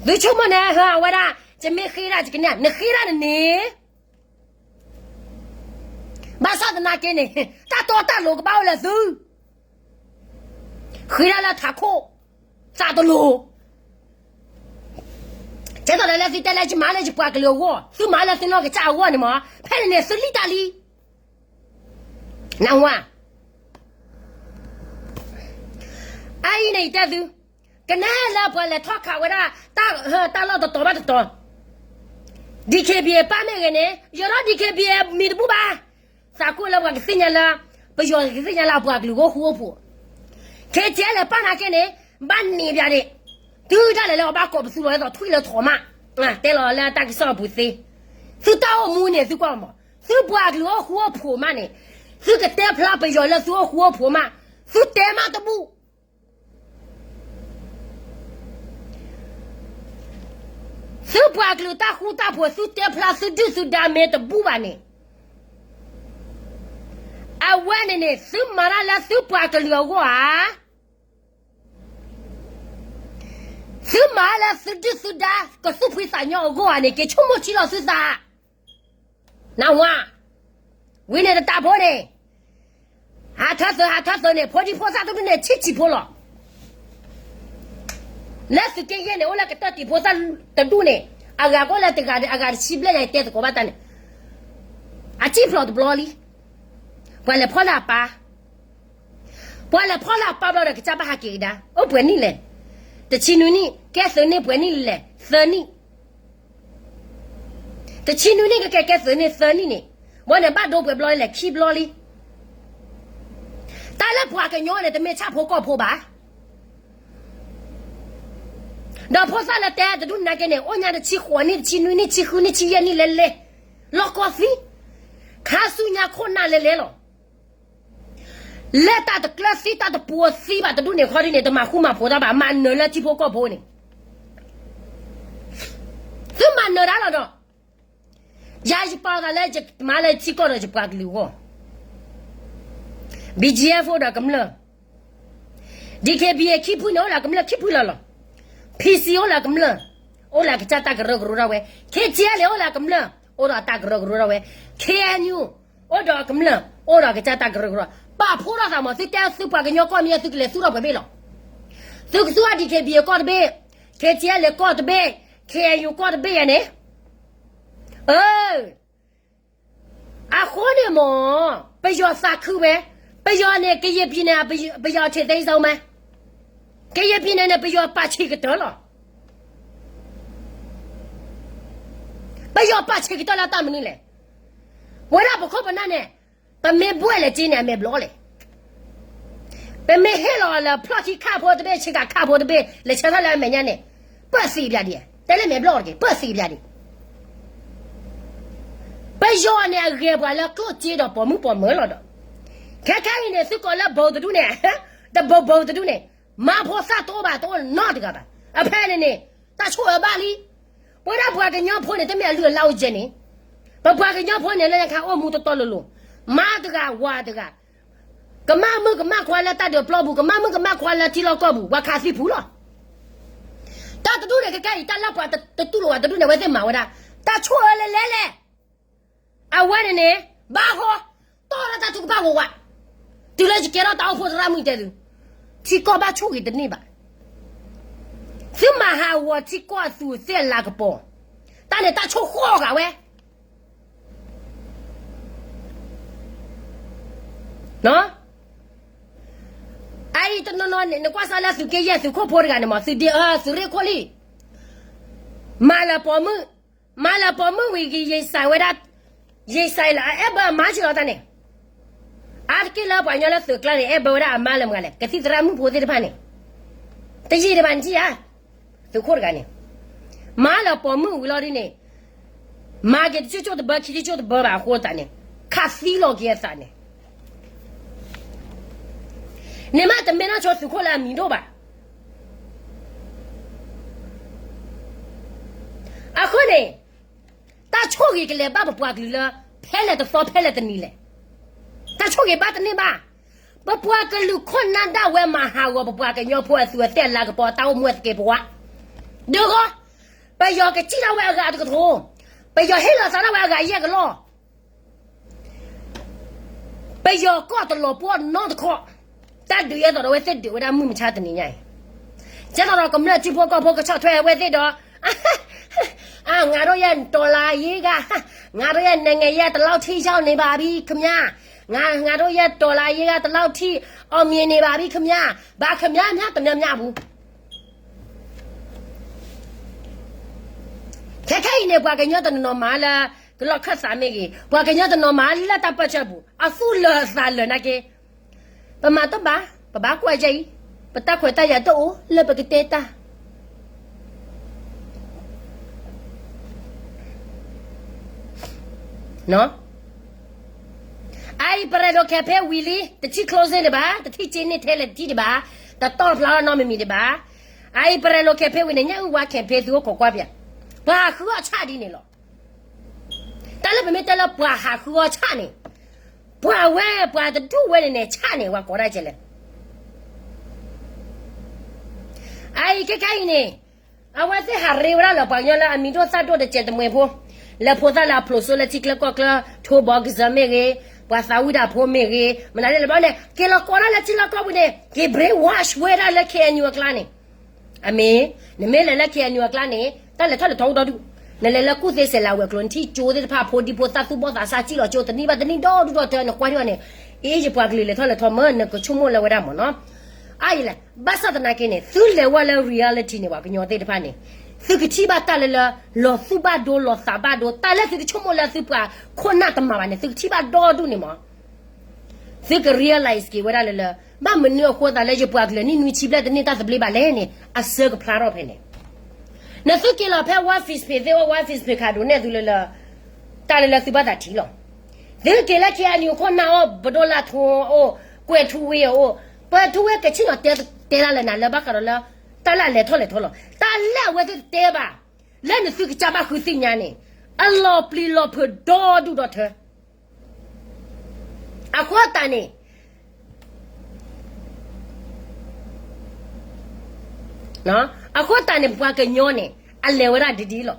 သုဆိကမိၣ်န့ၣ် ဟၢအဝဲဒၣ် ယမ့ၢ်ဃ့ဒၣ်ယကန့ၢ် နဃ့ဒၣ်နန့ၣ်, ဘၣ်ဆၣ်သနာ်က့န့ၣ် တၢ်တီတၢ်လိၤကဘၣ်အိၣ်လၢသု ဃ့ဒၣ်လၢထးခိၣ်, သးတလိၤ, ကဲသိးဒီးလၢသုတဲလၢယမၤလၢယပှၤကလုာ်အဂီၢ် သုမၤလၢသုနီၢ်ကစၢ်အဂီၢ်န့ၣ်မး ဖဲန့ၣ်န့ၣ်သုလံၣ်တၢ်လံ. နၢ်ဟူဧါ. အအံၤန့ၣ်ယတဲသု, ကနဲလၢပှၤလဲၤထီၣ်ခးဝဲဒၣ် တၢ်လီၢ်တတီၤဘၣ်တတီၤ, DKBA ပၢ်မ့ၢ်ဂ့ၤန့ၣ် ယီၤထီၣ် DKBA မံၤတဘူၣ်ဘၣ်. သးကိၣ်လၢပှၤကသ့ၣ်ညါလၢ, ပယီၤကသ့ၣ်ညါလၢအပှၤကလုာ်အိၣ်ဃူအိၣ်ဖိး, ခဲကဲလဲၣ်ပၢ်နာ်က့န့ၣ်, ဘၣ်န့ၢ်ပၠးဒံး, တုၤဒၣ်လဲာ်လၢအဘၣ်ကိးပသူလီၤ အဲၣ်ဒိးထွံၣ်လၢထိးမး, တဲလီၤလၢတၢ်ကစီၣ်အပူၤသ့, သုတၢ်အိၣ်မူန့ၣ် သုကွၢ်မး, သုပှၤကလုာ်အိၣ်ဃူအိၣ်ဖိးမးန့ၣ်, သုကတဲဖျါပယီၤလၢသုအိၣ်ဃူအိၣ်ဖိးမး, သုတဲမးတဘူၣ် သုပှၤကလုာ်တၢ်ဃူတၢ်ဖိး သုတဲဖျါသုဒုၣ်သုဒါမ့ၢ်တဘူၣ်ဘၣ်န့ၣ်, အဝဲန့ၣ်န့ၣ် သုမၤတၢ်လၢသုပှၤကလုာ်အဂီၢ်ဧါ, သုမၤလၢသုဒုၣ်သုဒါ ကသူၣ်ဖှံသးညီအဂီၢ်ဧါန့ၣ် က့ၤဆိကမိၣ်ထံလီၤသုသး နၢ်ဟူဧါ. ဝံၤန့ၣ်တတးဖိန့ၣ်, ဟးထၢသုး ဟးထၢသုးန့ၣ် ဖိဒံဖိသၣ်တဒူၣ်န့ၣ် ဆံးဆံးဖိလီၤ. လၢသုးက့ယဲၢ်န့ၣ် အိၣ်လၢကတၢၢ်တံာ်ဖိသၣ်တဒူၣ်န့ၣ်, အဂၤကအိၣ်လၢတဂၤဒီး အဂၤတဆံဘျဲၣ်ညါ ယတဲသကိးဘၣ်တၢ်န့ၣ်, အစံၣ်ဖျိးတဘျီလံ. ပှၤလဲၤဖီၣ်လၢအပၢ်, ပှၤလဲၤဖီၣ်လၢအပၢ်ဘျီဒီး ကစၢ်ဘၣ်ဟးက့ၤကဒါ အိၣ်ပှဲၤနံၣ်လဲၣ်. တဆံနွံနံၣ် ကဲသုးနံၣ်ပှဲၤနံၣ်လဲၣ် သၢနံၣ် တဆံနွံနံၣ်ကကဲ ကဲသုးနံၣ်သၢနံၣ်န့ၣ်, ဘၣ်န့ၣ်ဘၣ်ဒိပှဲၤဘျီလဲၣ် ခံဘျီလံ. တၢ်လၢပှၤကညီန့ၣ် တမ့ၢ်ဆၣ်ဖိကီၢ်ဖိဘၣ်. ဒီးဖိသၣ်လၢတဲတဒူၣ်နာ်က့န့ၣ် အိၣ်ညါတဆံဃိးနံၣ် တဆံနွံနံၣ် တဆံဃုနံၣ် တဆံယဲၢ်နံၣ်လဲၤလဲၤ, လီၢ်ကီၢ်သံ, ခါဆူညါခိၣ်နၢ်လဲၤလဲၤလီၤ. လၢတၢ်တကျၢၤသံ တၢ်တပူၤသံဘၣ်တဒူၣ်န့ၣ် ခီဒ်န့ၣ် တမၤဃူမၤဖိးတၢ်ဘၣ် မၤနၢၤလၢထံဖိကီၢ်ဖိန့ၣ်, သုမၤနၢၤတၢ်လီၤဒီး, ယၤယပာ်သးလၢယမၤလၢထံကီၢ်ဒီးယပှၤကလုာ်အဂီၢ်, BGF အိၣ်ဒီးကမျၢၢ်, DKBA ခံဖုန့ၣ် အိၣ်လၢကမျၢၢ်ခံဖုလီၤလီၤ, PC အိၣ်လၢကမျၢၢ်, အိၣ်လၢကစၢ်တၢ်ကရၢကရိဒၣ်ဝဲ, KTLA အိၣ်လၢကမျၢၢ် အိၣ်ဒီးတၢ်ကရၢကရိဒၣ်ဝဲ, KNU အိၣ်ဒီးကမျၢၢ် အိၣ်ဒီးကစၢ်တၢ်ကရၢကရိ, ပာ်ဖှိၣ်ထီၣ်သးမး သုတဲသုပှၤကညီကီၢ်မ့ၢ်သုကလဲၤသူၣ်ထီၣ်ပှဲၤဘ့ၣ်လီၤ. သုကသူၣ်ထီၣ် DKBA ကီၢ်တဘ့ၣ်, KTLA ကီၢ်တဘ့ၣ်, KNU ကီၢ်တဘ့ၣ်ယဲန့ၣ်, အၢ အဃိန့ၣ်မး, ပယီၤသးခုဝဲ, ပယီၤန့ၣ် ကရင်ပြည်နယ် ပယီၤ အထင်သေးဆုံးပဲ, ကရင်ပြည်နယ်န့ၣ် ပယီၤပာ်ဆံးကတၢၢ်လီၤ. ပယီၤပာ်ဆံးကတၢၢ်လၢတၢ်မနုၤလဲၣ်. ဝဲဒၣ်ပခိၣ်ပနၢ်န့ၣ်, ပမ့ၢ်ဘှဲၣ်လဲၤက့န့ၣ် အမဲာ်ဘျီလဲၣ်. ပမ့ၢ်ဟ့ၣ်လီၤလၢဖျီၣ်ခံခၣ်ဖိတဘ့ၣ် ဆ့ကၤခၣ်ဖိတဘ့ၣ် လဲၤဆၢထၢၣ်လၢအမဲာ်ညါန့ၣ်, ပၢၢ်သံးပၠးဒံး, တဲလၢမဲာ်ဘျီတက့ၢ်, ပၢၢ်သံးပၠးဒံး. ပယီၤန့ၣ် အဂဲၤပှၤလၢကျိၣ်စ့ဒီးပိာ်မုၣ်ပိာ်မၢၤလီၤဒီး, ခဲခဲအံၤန့ၣ် သုကိးလၢဘိတဒူၣ်န့ၣ်, တဘိဘိတဒူၣ်န့ၣ်, မၤဖိသၣ်တအိၣ်ဘၣ် တအိၣ်နီတဂၤဘၣ်. အဖဲန့ၣ်န့ၣ်, တၢ်ဆိၣ်အၢဘၣ်လံ. ပဝဲဒၣ်ပှၤကညီဖိန့ၣ် တမ့ၢ်အလုၢ်အလၢ်အိၣ်ကဲန့ၣ်, ပပှၤကညီဖိန့ၣ် လၢညါခါအိၣ်မူတီတီလိၤလိၤ, မါတဂၤဝၤတဂၤ ကမၣ်မုၣ်ကမၣ်ခွါလၢတၢ်ဒုးပျီပူၤ, ကမၣ်မုၣ်ကမၣ်ခွါလၢထံလီၢ်ကီၢ်ပူၤ, ပှၤခးသံပူၤလီၤ. တၢ်တဒူၣ်န့ၣ် ခဲခဲအံၤ တၢ်လၢပှၤတတူၢ်လိာ်ဝဲတဒူၣ်န့ၣ် အဝဲသ့ၣ်မၤဝဲဒၣ်, တၢ်ဆိၣ်အၢလဲၤလဲၤလဲၣ်. အဝဲန့ၣ်န့ၣ်, ဘၣ်ဃီ, တ ထံကီၢ်လၢတၢ်ထုကဖၣ်ဝးဝး, တုၤလၢယကဲထီၣ်တၢ်အိၣ်ဖှိၣ်သရၣ်မုၣ်တဲသု, ထံကီၢ်ဘၣ်ဆိၣ်ဂ့ၤတန့ၢ်ဘၣ်. သုမၤဟးဂီၤထံကီၢ်အသူးအသ့ၣ်အလၤကပီၤ, တၢ်န့ၣ်တၢ်ဆိၣ်ဃီၣ်ဂာ်ဝဲ အအံၤတနီၤနီၤန့ၣ် နကွၢ်စၢ်လၢသုးက့ယဲၢ် သုးခိၣ်ဖိတဂၤန့ၣ်မး သုးဒ့အၢ သုးရ့ၣ်ခိၣ်လံ, မၤလၢပိာ်မုၣ်, မၤလၢပိာ်မုၣ်ဝံၤဂ့ၤ ယံာ်စဲးဝဲဒၣ်, ယံာ်စဲးလၢအအဲၣ်ဘၢအမါဆံလီၤတၢ်န့ၣ်, အါတက့ၢ်လၢပှၤကညီလၢသုးကျါန့ၣ် အဲၣ်ဘၢဝဲဒၣ်အမါလၢမတၤလဲၣ် ကသံၣ်သရၣ်မုၣ်ဖိသ့ၣ်တဖၣ်န့ၣ်, တယံာ်ဒံးဘၣ်နထံၣ်ဧါ, သုးခိၣ်တဂၤန့ၣ်, မၤလၢပိာ်မုၣ်ဝံၤလီၤဒ်န့ၣ်, မၤက့ၤတကၠိၣ်ကၠိၣ်တဘၢ ခံကၠိၣ်ကၠိၣ်တဘၢဘၣ်အဃိသတးန့ၣ်, ခးသံလီၤက့ၤအသးန့ၣ် န့ၣ်မးတမ့ၢ်နီၢ်ဆိသုးခိၣ်လၢအမံၤဒိၣ်ဘၣ်. အဃိန့ၣ်, တၢ်ဆိၣ်ဂ့ၤကလဲၤဘၣ်ပပှၤကလုာ်လၢ ဖဲလဲၣ်တသီဖဲလဲၣ်တနံၤလဲၣ်. တၢ်ဆိၣ်ဂ့ၤဘၣ်တန့ၢ်ဘၣ်. ပပှၤကလုာ်ခိၣ်နၢ်ဒၣ်ဝဲမၤဟးဂီၤပပှၤကညီဖိအသူးအသ့ၣ်အလၤကပီၤအတၢ်အိၣ်မူအသကဲးပဝး, ဒုးဂီၢ်, ပယီၤကစံၣ်ထီၣ်ဝဲအဂၤတကထိ, ပယီၤဟ့ၣ်လီၤသးထီၣ်ဝဲအဂၤယဲၢ်ကလီၢ် ပယီၤကီၢ်တလီၤပှီၢ်နီတခီ, တၢ်ဒုးယဲသိးဒီးအဝဲသ့ၣ်ဒုးဝဲဒၣ်မုၢ်မဆါတနံၤညါအံၤ, ကဲသိးဒီးကမျၢၢ်ထံဖိကီၢ်ဖိကဆီၣ်ထွဲအဝဲသ့ၣ်ဒီး, ငါတို့ရဲ့တော်လှန်ရေးက, ငါတို့ရဲ့နိုင်ငံရေးတလောက်ထိရောက်နေပါပြီခင်ဗျာ, ငါတို့ရဲ့တော်လှန်ရေးကတလောက်ထိအောင်မြင်နေပါပြီခင်ဗျာ, ဘၣ်ခင်ဗျားများတများများဘူး. ခဲခဲအံၤန့ၣ် ပှၤကညီတနီၤနီၤမၤလၢ ကလီၢ်ခၢၣ်သးမ့ၢ်ဂ့ၤ, ပှၤကညီတနီၤမၤလၢတၢ်ပၢဆှၢပူၤ အသူၣ်လၢာ်သးလၢာ်နာ်က့, ပမၤတဘၣ်, ပဘၣ်ကွၢ်ယဲအံၤ, ပတၢ်ခွဲးတၢ်ယာ်တအိၣ်လၢပကတဲတၢ် အအံၤပရဲၣ်ဒိၣ် campaign ဝံၤလံ, တထံၣ် closing ဒံးဘၣ်, တထံၣ်က့န့ၢ်ထဲလဲၣ်တထံၣ်ဒံးဘၣ်, တတီၢ်ဖျါထီၣ်နီတမံၤမံၤဒံးဘၣ်. အအံၤပရဲၣ်ဒိၣ် campaign ဝံၤန့ၣ် ညၣ်အုၣ်ဝါ campaign သုအိၣ်ခိးကွၢ်ပၠး, ပှၤဟးဃုအီၣ်ဆၣ်ဒ်န့ၣ်လီၤ. တၢ်လၢပမ့ၢ်တဲလၢပှၤဟးဃုအီၣ်ဆၣ်န့ၣ်, ပှၤဝဲပှၤတဒူၣ်ဝဲန့ၣ်န့ၣ် ဆၣ်န့ၣ် ပှၤကိးဒၣ်ကဲလဲၣ်. အအံၤခဲခဲအံၤန့ၣ်, အဝဲသ့ၣ်ဟးရ့ဝဲဒၣ်လၢပှၤကညီလၢအမံၤဒိၣ်သၣ်ဒိၣ်တစဲးတမှဲၤဖိ, လၢဖိသၣ်လၢအဖျိးစိလၢထံချၢကီၢ်ချၢ, ထိဘီကစၢၢ်မ့ၢ်ဂ့ၤ, ပှၤသးဝံၣ်တၢ်ဖိမ့ၢ်ဂ့ၤ, မနုၤလဲၣ်ဘျီန့ၣ် က့ၤလီၤကိးဒၣ်လၢထံလီၢ်ကီၢ်ပူၤန့ၣ် က့ၤ brainwash ဝဲဒၣ်လၢ K N U အကျါန့ၣ်, အမ့ၢ်, နမ့ၢ်လဲၤလၢ K N U အကျါန့ၣ် တၢ်လဲၤထီၣ်လဲၤထီအိၣ်ဒီဒူၣ်, နလဲၤလၢကူၣ်သ့စဲးလၤဝဲၤကျိၤ နထံၣ်ကၠိသ့ၣ်တဖၣ် ဖိဒံဖိသၣ်သူၣ်ဘီၣ်သးစၢ်စံၣ်လီၤကၠိတနံၤဘၣ်တနံၤဒီဒူၣ်ဒီထၢ နကွၢ်ထံၣ်အီၤန့ၣ်, အ့ ယပှၤကလုာ်လဲၤထီၣ်လဲၤထီမ့ၢ် နကဆိကမိၣ်လၢဝဲဒၣ်မ့ၢ်နီၤ. အအံၤလဲၣ်, ဘၣ်ဆၣ်သနာ်က့န့ၣ် သုလဲၤဝဲလၢ reality န့ၣ် ပှၤကညီသ့ၣ်တဖၣ်န့ၣ်, သုကထံၣ်ဘၣ်တၢ်လၢလၢ လီၤသူၣ်ဘၣ်ဒိလီၤသးဘၣ်ဒိ တၢ်လၢသုကဆိကမိၣ်လၢသုပှၤခိၣ်နၢ်တမၤဘၣ်န့ၣ် သုကထံၣ်ဘၣ်ဒီဒူၣ်န့ၣ်မ့ၢ် သုက realize က့ၤဝဲဒၣ်လၢလၢ ဘၣ်မနုၤအဃိသးလၢယပှၤကလုာ်နံၣ်နွံဆံဘျဲၣ်တန့ၢ်တၢ်သဘျ့ဘၣ်လဲၣ်န့ၣ် အဆၢကဖျါထီၣ်ဖဲန့ၣ်, နသုက့ၤလီၤဖဲ One Fifth Page သ့ၣ်အိၣ် One Fifth Page ခးဒိးနဲၣ်သုလၢလၢ တၢ်လၢလၢသုဘၣ်သးထံၣ်လီၤ. သုက့ၤလၢ K N U ခိၣ်နၢ်အိၣ် ပဒိၣ်လၢထူအိၣ် ကွဲၤထူဝ့အိၣ်, ပှၤထူဝ့ကဆ့ၣ်နီၤတဲ တဲဒၣ်လၢနၤလၢဘၣ်ဃးဒီးလၢ တၢ်လၢအလဲၤထီၣ်လဲၤထီလီၤ. တၢ်လၢအဝဲသ့ၣ်တတဲဘၣ် လၢနသုကစၢ်ဘၣ်ဃုသ့ၣ်ညါန့ၣ် အလီၤပျံၤလီၤဖုးဒီဒူၣ်ဒီထၢ အဃိသတးန့ၣ်, အဃိသတးန့ၣ် ပှၤကညီန့ၣ် အလဲၤဝဲဒၣ်ဒ်ဒ်လီၤ.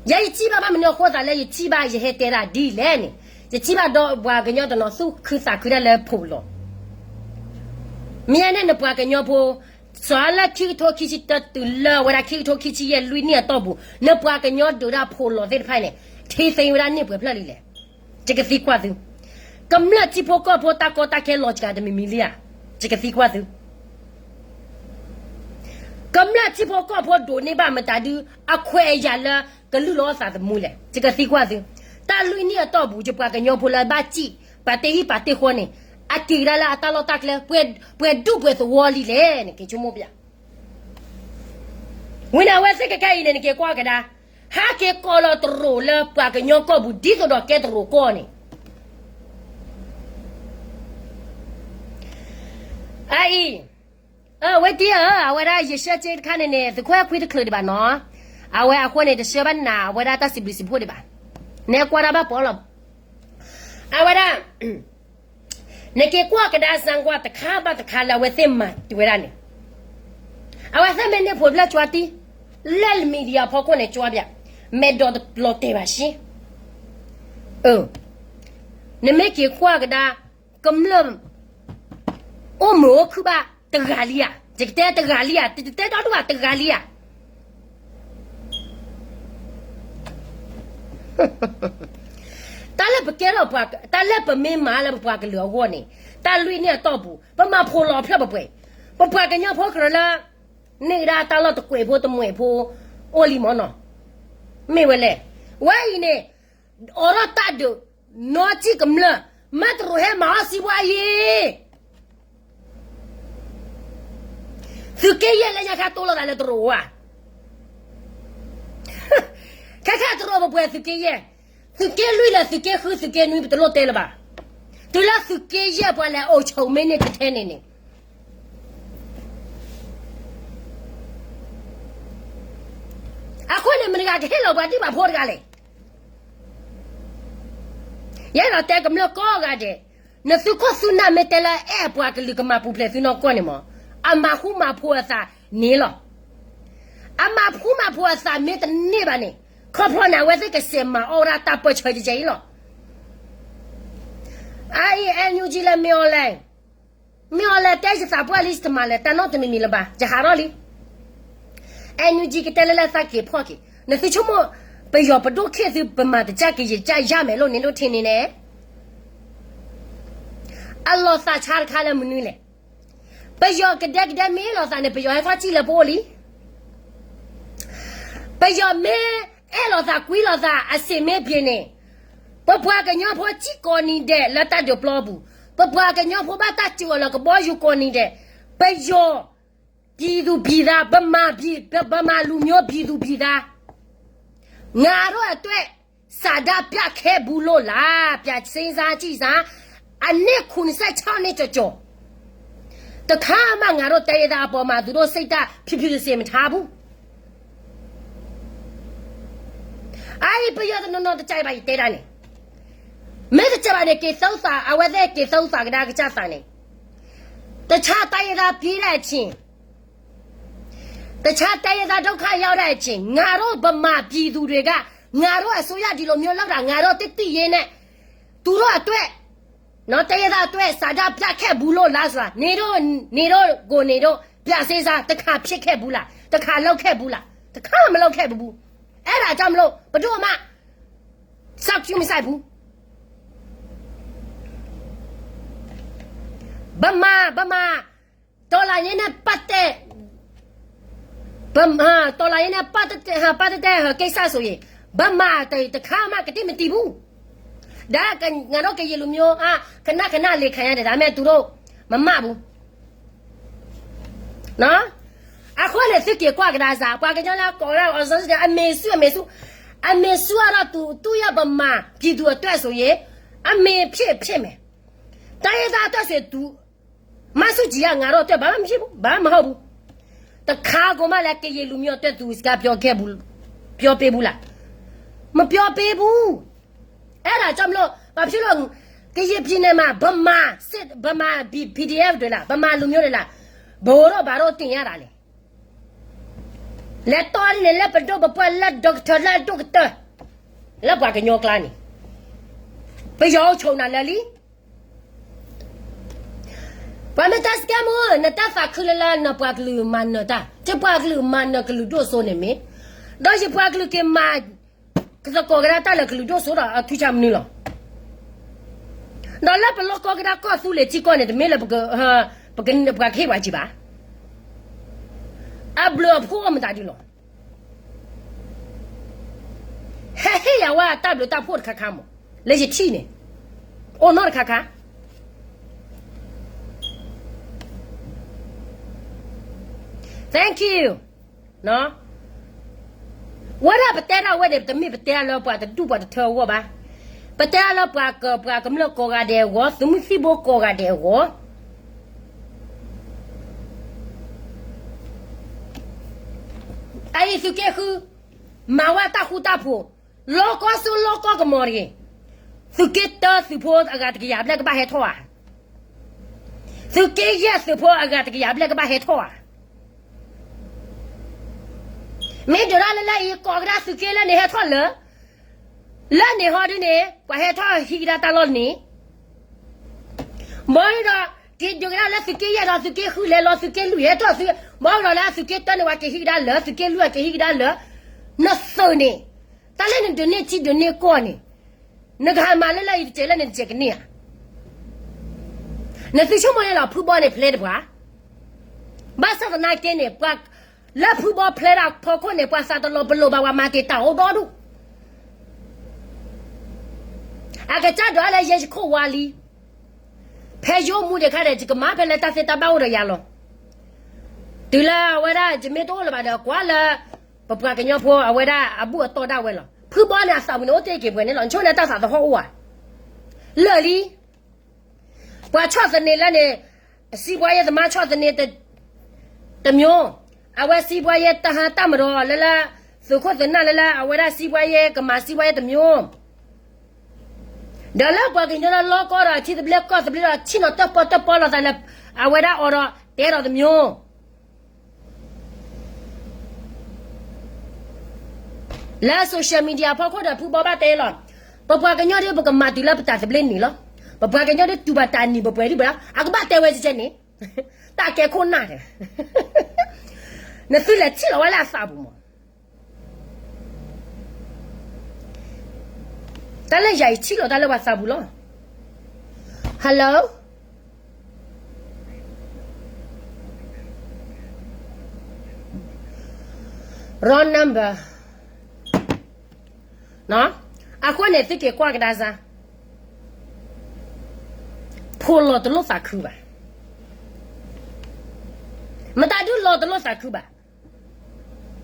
ယဲယထံၣ်ဘၣ်ဘၣ်မနုၤအဃိသးလၢယထံၣ်ဘၣ်ယဟဲတဲဒၣ်ဒ်လဲၣ်န့ၣ်, ယထံၣ်ဘၣ်ဒီးပှၤကညီတနီၤသူၣ်ခုသးခုတၢ်လၢဖိးလီၤ. မ့ၢ်န့ၣ်နပှၤကညီဖိ စးလၢခံကထိခံဆံတၢတုၤလၢဝဲဒၣ်ခံကထိခံဆံယဲၢ်လွံၢ်နံၣ်အတီၢ်ပူၤ နပှၤကညီဒုးဒၣ်ဖိးလီၤသ့ၣ်တဖၣ်န့ၣ် ထ့သ့ဝဲဒၣ်န့ၢ်ပှဲၤဖျၢၣ်လံလဲၣ်. ယကသံကွၢ်သု, ကမျၢၢ်ထံဖိကီၢ်ဖိတၢ်ကီတၢ်ခဲလီၤစှၤတမံၤမံၤလံဧါ. ယကသံကွၢ်သု, ကမျၢၢ်ထံဖိကီၢ်ဖိဒိးန့ၢ်ဘၣ်မတၤဒု အခွဲးအယာ်လၢကလုၢ်လီၤသးသမူလဲၣ်. ယကသံကွၢ်သု, တၢ်လွံၢ်နံၣ်အတီၢ်ပူၤ ယပှၤကညီဖိလၢဘၣ်စံၣ် ပာ်တ့ၢ်ဟံၣ်ပာ်တ့ၢ်ဃီန့ၣ် အက့ၤကဒါလၢအတၢ်လီၢ်တၢ်ကျဲ ပှဲၤဒူၣ်ပှဲၤသဝီလံလဲၣ်န့ၣ် က့ၤဆိကမိၣ်ပျး ဝံၤန့ၣ်အဝဲသ့ၣ်ခဲခဲအံၤန့ၣ် နက့ၤကွၢ်ကဒါ, ဟးက့ၤကိးလီၤတရူးလၢပှၤကညီကီၢ်ပူၤ ဒ်သိးဒီးကဲတရူးကီၢ်န့ၣ်, အအံၤ, အဝဲတံၢ်ဧၢ, အဝဲဒၣ်ယဆှၢစ့တခါန့ၣ်န့ၣ် သုးခိၣ်ခွံတချုးဒံးဘၣ်နီၤ, အဝဲအဃိန့ၣ် တဆှၢဘၣ်နၤ အဝဲဒၣ်တၢ်စံးဘျုးစံးဖှိၣ်ဒံးဘၣ်, နဲကွၢ်တၢ်ဘၣ်ပီလီၤ အဝဲဒၣ် နက့ၤကွၢ်ကဒါ စၣ်ကွၢ် တခါဘၣ်တခါလၢအဝဲသ့ၣ်မၤတုၤဝဲဒၣ်န့ၣ်, အဝဲသ့ၣ်မ့ၢ်န့ၢ်ဖိးဖျၢၣ်ကၠွါတံၢ်, လၢ media ဖီခိၣ်န့ၣ်ကၠွါပျး, မဲာ်ဒိးတလီၤတဲာ်ဘၣ်ဆ့, အၢ နမ့ၢ်က့ၤကွၢ်ကဒါ ကမျၢၢ် အိၣ်မုာ်အိၣ်ခုၣ်ဘၣ်တဂၤလံဧါ, ယကတဲတဂၤလံဧါ, ယတဲဒီဒူၣ်ဘၣ်တဂၤလံဧါ. တၢ်လၢပကဲထီၣ်ပှၤ, တၢ်လၢပမ့ၢ်မၤလၢပပှၤကလုာ်အဂီၢ်န့ၣ်, တၢ်လွံၢ်နံၣ်အတီၢ်ပူၤ ပမၤဖိးလီၤဖျၢၣ်ပပှဲၤ, ပပှၤကညီဖိကြၢးလၢ န့ၢ်ကဒါတၢ်လီၢ်တကွဲးဖိတမှဲးဖိ အိၣ်လံမ့ၢ်နီၤ, မ့ၢ်ဝဲလဲၣ်. ဝဲအံၤန့ၣ် အိးထီၣ်တၢ်ဒုး နီၢ်ကံၣ်ကမျၢၢ် မၢတရူးဟဲမၤအီၣ်စံးဘှါယံၤ သုးက့ယဲၢ်လၢညါခါတိလိာ်သးလၢတရူးဧါ, ခဲခါတရူးပပှဲၤသုးက့ယဲၢ်, သုးက့လွံၢ်လၢသုးက့ဃုသုးက့နွံပတလိၣ်တဲလၢၤဘၣ်, တုၤလၢသုးက့ယဲၢ်ပှၤလဲၤအိၣ်ဆိးမ့ၢ်န့ၢ်တထဲန့ၣ်န့ၣ် အဃိန့ၣ် မတၤတဂၤကဟ့ၣ်လီၤပှၤဒံၣ်ပှၤဖိတဂၤလဲၣ်. ယအဲၣ်ဒိးတဲကမျၢၢ်ကိးဂၤဒဲး, နသုခိၣ်သုနၢ်မ့ၢ်တဲလၢအဲၣ်ပှၤကလုာ်ကမၤပူၤဖျဲးသုနီၢ်ကီၢ်န့ၣ်မ့ၢ်, အမၤဃူမၤဖိးအသးန့ၣ်လီၤ. အမၤဖှူမၤဖိးအသးမ့ၢ်တန့ၢ်ဘၣ်န့ၣ်, ခီဖျိန့ၣ် အဝဲသ့ၣ်ကစဲးမၤအီၣ်ဝဲဒၣ်တၢ်ပၢၢ်ဆၢကဲကဲအံၤလီၤ. အအံၤ NUG လၢမ့ၢ်အီၤလဲၣ်, မ့ၢ်အီၤလဲၣ်တဲယသးပှၢ်လံတမၤလဲၣ် တၢ်နီတမံၤမံၤလၢၤဘၣ် ယဟးထီၣ်လံ. NUG ကတဲလၢလၢသးက့ၤဖီၣ်က့ၤ, နသုဆိကမိၣ် ပယီၤပဒိၣ်ခ့ၣ်သု ပမၤတစၢ်က့ၤယကစၢ်ယၢ်မဲာ်လိၣ်န့ၣ်ဒိၣ်ထံန့ၣ်န့ၣ် အလီၤသးဆါတခါလၢမနုၤလဲၣ်. ပယီၤကဒဲကဒဲမ့ၢ်လီၤသးန့ၣ် ပယီၤဟဲထီၣ်စံၣ်လၢပအိၣ်လံ. ပယီၤမ့ၢ်အဲၣ်လီၤသးကွံလီၤသးအစ့ၣ်မ့ၢ်ပှဲၤန့ၣ်, ပပှၤကညီဖိစံၣ်ကိးနံၤဒဲးလၢတၢ်ဒုးပျီပူၤ, ပပှၤကညီဖိဘၣ်တၢ်စူးအီၤလၢကဘီယူၤကိးနံၤဒဲး, ပယီၤ ပြည်သူပြည်သား, ဗမာပြည်, ဗမာလူမျိုးပြည်သူပြည်သား, ငါတို့အတွက် ဆန္ဒပြခဲ့ဘူးလို့လား, ပြန်စဉ်းစားကြည့်စမ်း, အနှစ် ခုနစ်ဆယ့်ခြောက်နှစ်ကျော်ကျော်, တခါမှ ငါတို့တိုင်းရင်းသားအပေါ်မှာ သူတို့ စိတ်ဓာတ် ဖြစ်ဖြစ်စေ မထားဘူး. အအံၤ ပယီၤတနီၤနီၤတစဲးဘၣ် ယတဲဒၣ်န့ၣ်, မ့ၢ်တစဲးဘၣ်န့ၣ် က့ၤသီသး, အဝဲသ့ၣ်က့ၤသီသးကဒါကစၢ်သးန့ၣ်, တခြားတိုင်းရင်းသားပြေးတဲ့အချိန်, တခြားတိုင်းရင်းသားဒုက္ခရောက်တဲ့အချိန်, ငါတို့ဗမာပြည်သူတွေက, ငါတို့အစိုးရဒီလိုမျိုးလုပ်တာ, ငါတို့သတိရင်းနဲ့, သူတို့အတွက်, နော်, တိုင်းရင်းသားအတွက် ဆန္ဒပြခဲ့ဘူးလို့လားဆိုတာ, နေတို့, နေတို့ကို နေတို့ ပြန်စဉ်းစား, တခါဖြစ်ခဲ့ဘူးလား, တခါလုပ်ခဲ့ဘူးလား, တခါမလုပ်ခဲ့ဘူး. အဲ့ဒါကြောင့်မလို့ ဘယ်သူမှ စောင့်ကြည့်မဆိုင်ဘူး. ဗမာ, ဗမာ, တော်လှန်ရေးနဲ့ပတ်သက်, ဗမာ, တော်လှန်ရေးနဲ့ပတ်သက်, ပတ်သက်တဲ့ကိစ္စဆိုရင်, ဗမာတွေတခါမှ ကတိမတည်ဘူး. ဒါက, ငါတို့ကရင်လူမျိုးက ခဏခဏ လိမ်ခံရတယ်, ဒါပေမဲ့ သူတို့ မမှတ်ဘူး. နော်, အဃိန့ၣ် သုက့ၤကွၢ်ကဒါစၢ်, ပှၤကညီလၢကိးဝဲဒၣ် အောင်ဆန်းစုကြည် အမေစု, အမေစု, အမေစုကတော့ သူ, သူ့ရဲ့ဗမာပြည်သူအတွက်ဆိုရင် အမေဖြစ်ဖြစ်မယ်. တိုင်းရင်းသားအတွက်ဆိုရင် သူ မဆူၣ်ကၠံၣ်က ငါတို့အတွက် ဘာမှမရှိဘူး, ဘာမှမဟုတ်ဘူး. တခါကိုမှလည်း ကရင်လူမျိုးအတွက် သူစကားပြောခဲ့ဘူး, ပြောပေးဘူးလား? မပြောပေးဘူး. အဲ့ဒါကြောင့်မလို့, ဘာဖြစ်လို့ ကရင်ပြည်နယ်မှာ ဗမာစစ်, ဗမာ PDF တွေလား, ဗမာလူမျိုးတွေလား, ဘို့တို့ဘာတို့တင်ရတာလဲ. လဲၤတီၢ်န့ၣ် လၢပဒိၣ်ပပှၢ်လၢ doctor လၢအဒိၣ်ကတၢၢ်, လၢပှၤကညီကျါန့ၣ်, ပယီၤအိၣ်ဆိးနၤလၢာ်လံ. ပှၤမ့ၢ်တဲစကဲမူ, နတၢ်သးခုလၢလၢ နပှၤကလုာ်မၤနၢၤတၢ်, တပှၤကလုာ်မၤနၢၤကလုာ်ဒိၣ်စိန့ၣ်မ့ၢ်, ဒီးယပှၤကလုာ်က့ၤမၤ ကသကိးကဒါတၢ်လၢကလုာ်ဒိၣ်စိဒီးအထူဆါမနုၤလီၤ. ဒီးလၢပလိၣ်ကီကဒါကီၢ်သူလ့ၤထံကီၢ်န့ၣ် တမ့ၢ်လၢပက, ပက, ပှၤကဟ့ၣ်ပှၤကံၤဘၣ်. အဘျုးအဖှိၣ်အိၣ်မတၤဒုလီၤ. ဟဲဟ့ၣ်ယၤဝဲတၢ်ဘျုးတၢ်ဖှိၣ်တခါခါမး, လၢယထံၣ်န့ၣ်, အိၣ်နီတခါခါ. Thank you. ဝဲဒၣ်ပတဲဒၣ်ဝဲန့ၣ် တမ့ၢ်ပတဲလၢပှၤတဒူၣ်ပှၤတထၢအဂီၢ်ဘၣ်. ပတဲလၢပှၤက, ပှၤကမျၢၢ်ကိးဂၤဒဲးအဂီၢ်, သုးမုၢ်သံၣ်ဘိကိးဂၤဒဲးအဂီၢ်. အအံၤသုးက့ဃု, မၤဝဲတၢ်ဃူတၢ်ဖိး, လီကီၢ်စိလီကီၢ်ကမီၤတဂ့ၤ. သုးက့တၢသုးဖိအဂၤတကယၤဘျဲၣ်ကဘၣ်ဟဲထီၣ်ဧါ. သုးက့ယဲၢ်သုးဖိအဂၤတကယၤဘျဲၣ်ကဘၣ်ဟဲထီၣ်ဧါ. မ့ၢ်ဒုးဒၣ်လၢလၢအံၤ ကိးကဒါသုးက့လၢန့ၣ်ဟဲထီၣ်လၢ, လၢန့ၣ်ဟီဒုန့ၣ် ပှၤဟဲထီၣ်ဟံးကဒါတၢ်လီၢ်န့ၣ် ဘၣ်ဒီး က့ၤဒုးကဒါလၢသုးက့ယဲၢ်ဒီး သုးက့ဃုလဲၤလီၤ သုးက့လွံၢ်ဟဲထီၣ်သုး, ဘၣ်ဒီးလၢသုးက့တၢန့ၣ် ပှၤက့ၤဟံးကဒါလၢ သုးက့လွံၢ်က့ၤဟံးကဒါလၢ နသုးန့ၣ်, တၢ်လၢနဒုးန့ၢ်ထံဒုးန့ၢ်ကီၢ်န့ၣ်, နကဟးမၤလၢလၢအံၤတစဲးလၢန့ၣ်တစဲးကန့ၢ်ဧါ. နသုဆိကမိၣ်န့ၣ်လီၤ ဖုဘီန့ၣ်ဖျဲတပှၤ, ဘၣ်ဆၣ်သနာ်က့န့ၣ် ပှၤလၢဖုဘီဖျဲတၢ်ဖီခိၣ်န့ၣ် ပှၤသးတလီၤပလိာ်ဘၣ် ပှၤမၤတ့ၢ်တၢ်အိၣ်ဒီဒူၣ် အကစၢ်ဒိးလၢယဲယခိၣ်ဝါလံ, ဖဲယအိၣ်မူဒံးခါဒီး ယကမၤဖဲလၢတၢ်သ့တၢ်ဘၣ်အိၣ်ဒီးယၤလီၤ. တုၤလၢအဝဲဒၣ် ယမ့ၢ်တအိၣ်လၢၤဘၣ်ဒီး ကွၢ်လၢ ပပှၤကညီဖိအဝဲဒၣ်အဘူၣ်အတီၢ်ဒၣ်ဝဲလီၤ. ဖုဘီန့ၣ်အသးပူၤန့ၣ် အိၣ်တ့ၢ်က့ၤပှဲၤန့ၣ်လီၤ. နဆိကမိၣ်န့ၣ်တၢ်သးသဟီၣ်အိၣ်ဧါ. လၢာ်လံ ပှၤဆီၣ်သနံးလၢန့ၣ် စီးပွားရေးသမားဆီၣ်သနံး တစ်မျိုး, အဝဲစီးပွားရေးတဟါတၢ်မရီလၢလၢ သုးခိၣ်သုးနၢ်လၢလၢ အဝဲဒၣ်စီးပွားရေးကမၤစီးပွားရေးတစ်မျိုး, ဒီးလၢပှၤကညီလၢလီၢ်ကီၢ်ဒီး ထံသဘျ့ကီၢ်သဘျ့ဒီး ဆ့ၣ်နီၤတၢၣ်ပီၣ်တၢၣ်ပီလီၤသးလၢ အဝဲဒၣ်အီၤဒီး တဲဒီးတစ်မျိုး လၢ social media ဖီခိၣ်ဒီး ဖုဘီဘၣ်တဲလီၤ. ပပှၤကညီဒ်ပကမၤတုၤလၢပတၢ်သဘျ့နံၤလီၤ. ပပှၤကညီဒ်တူၢ်ဘၣ်တၢ်နံၤပပှဲၤဒံးဘၣ်လီၤ. အကဘၣ်တဲဝဲကဲန့ၣ်, တၢ်ကဲခိၣ်နၢ်ဒီး နသုလဲၤထံၣ်လီၤဝဲလၢအသးပူၤမး. တၢ်လၢယၤအံၤထံၣ်လီၤတၢ်လၢပှၤသးပူၤလီၤ. Hello, wrong number. အဃိန့ၣ် သုက့ၤကွၢ်ကဒါစါ, ဖိလီၤတလိၣ်သးခုဘၣ်. မတၤဒုလီၤတလိၣ်သးခုဘၣ်.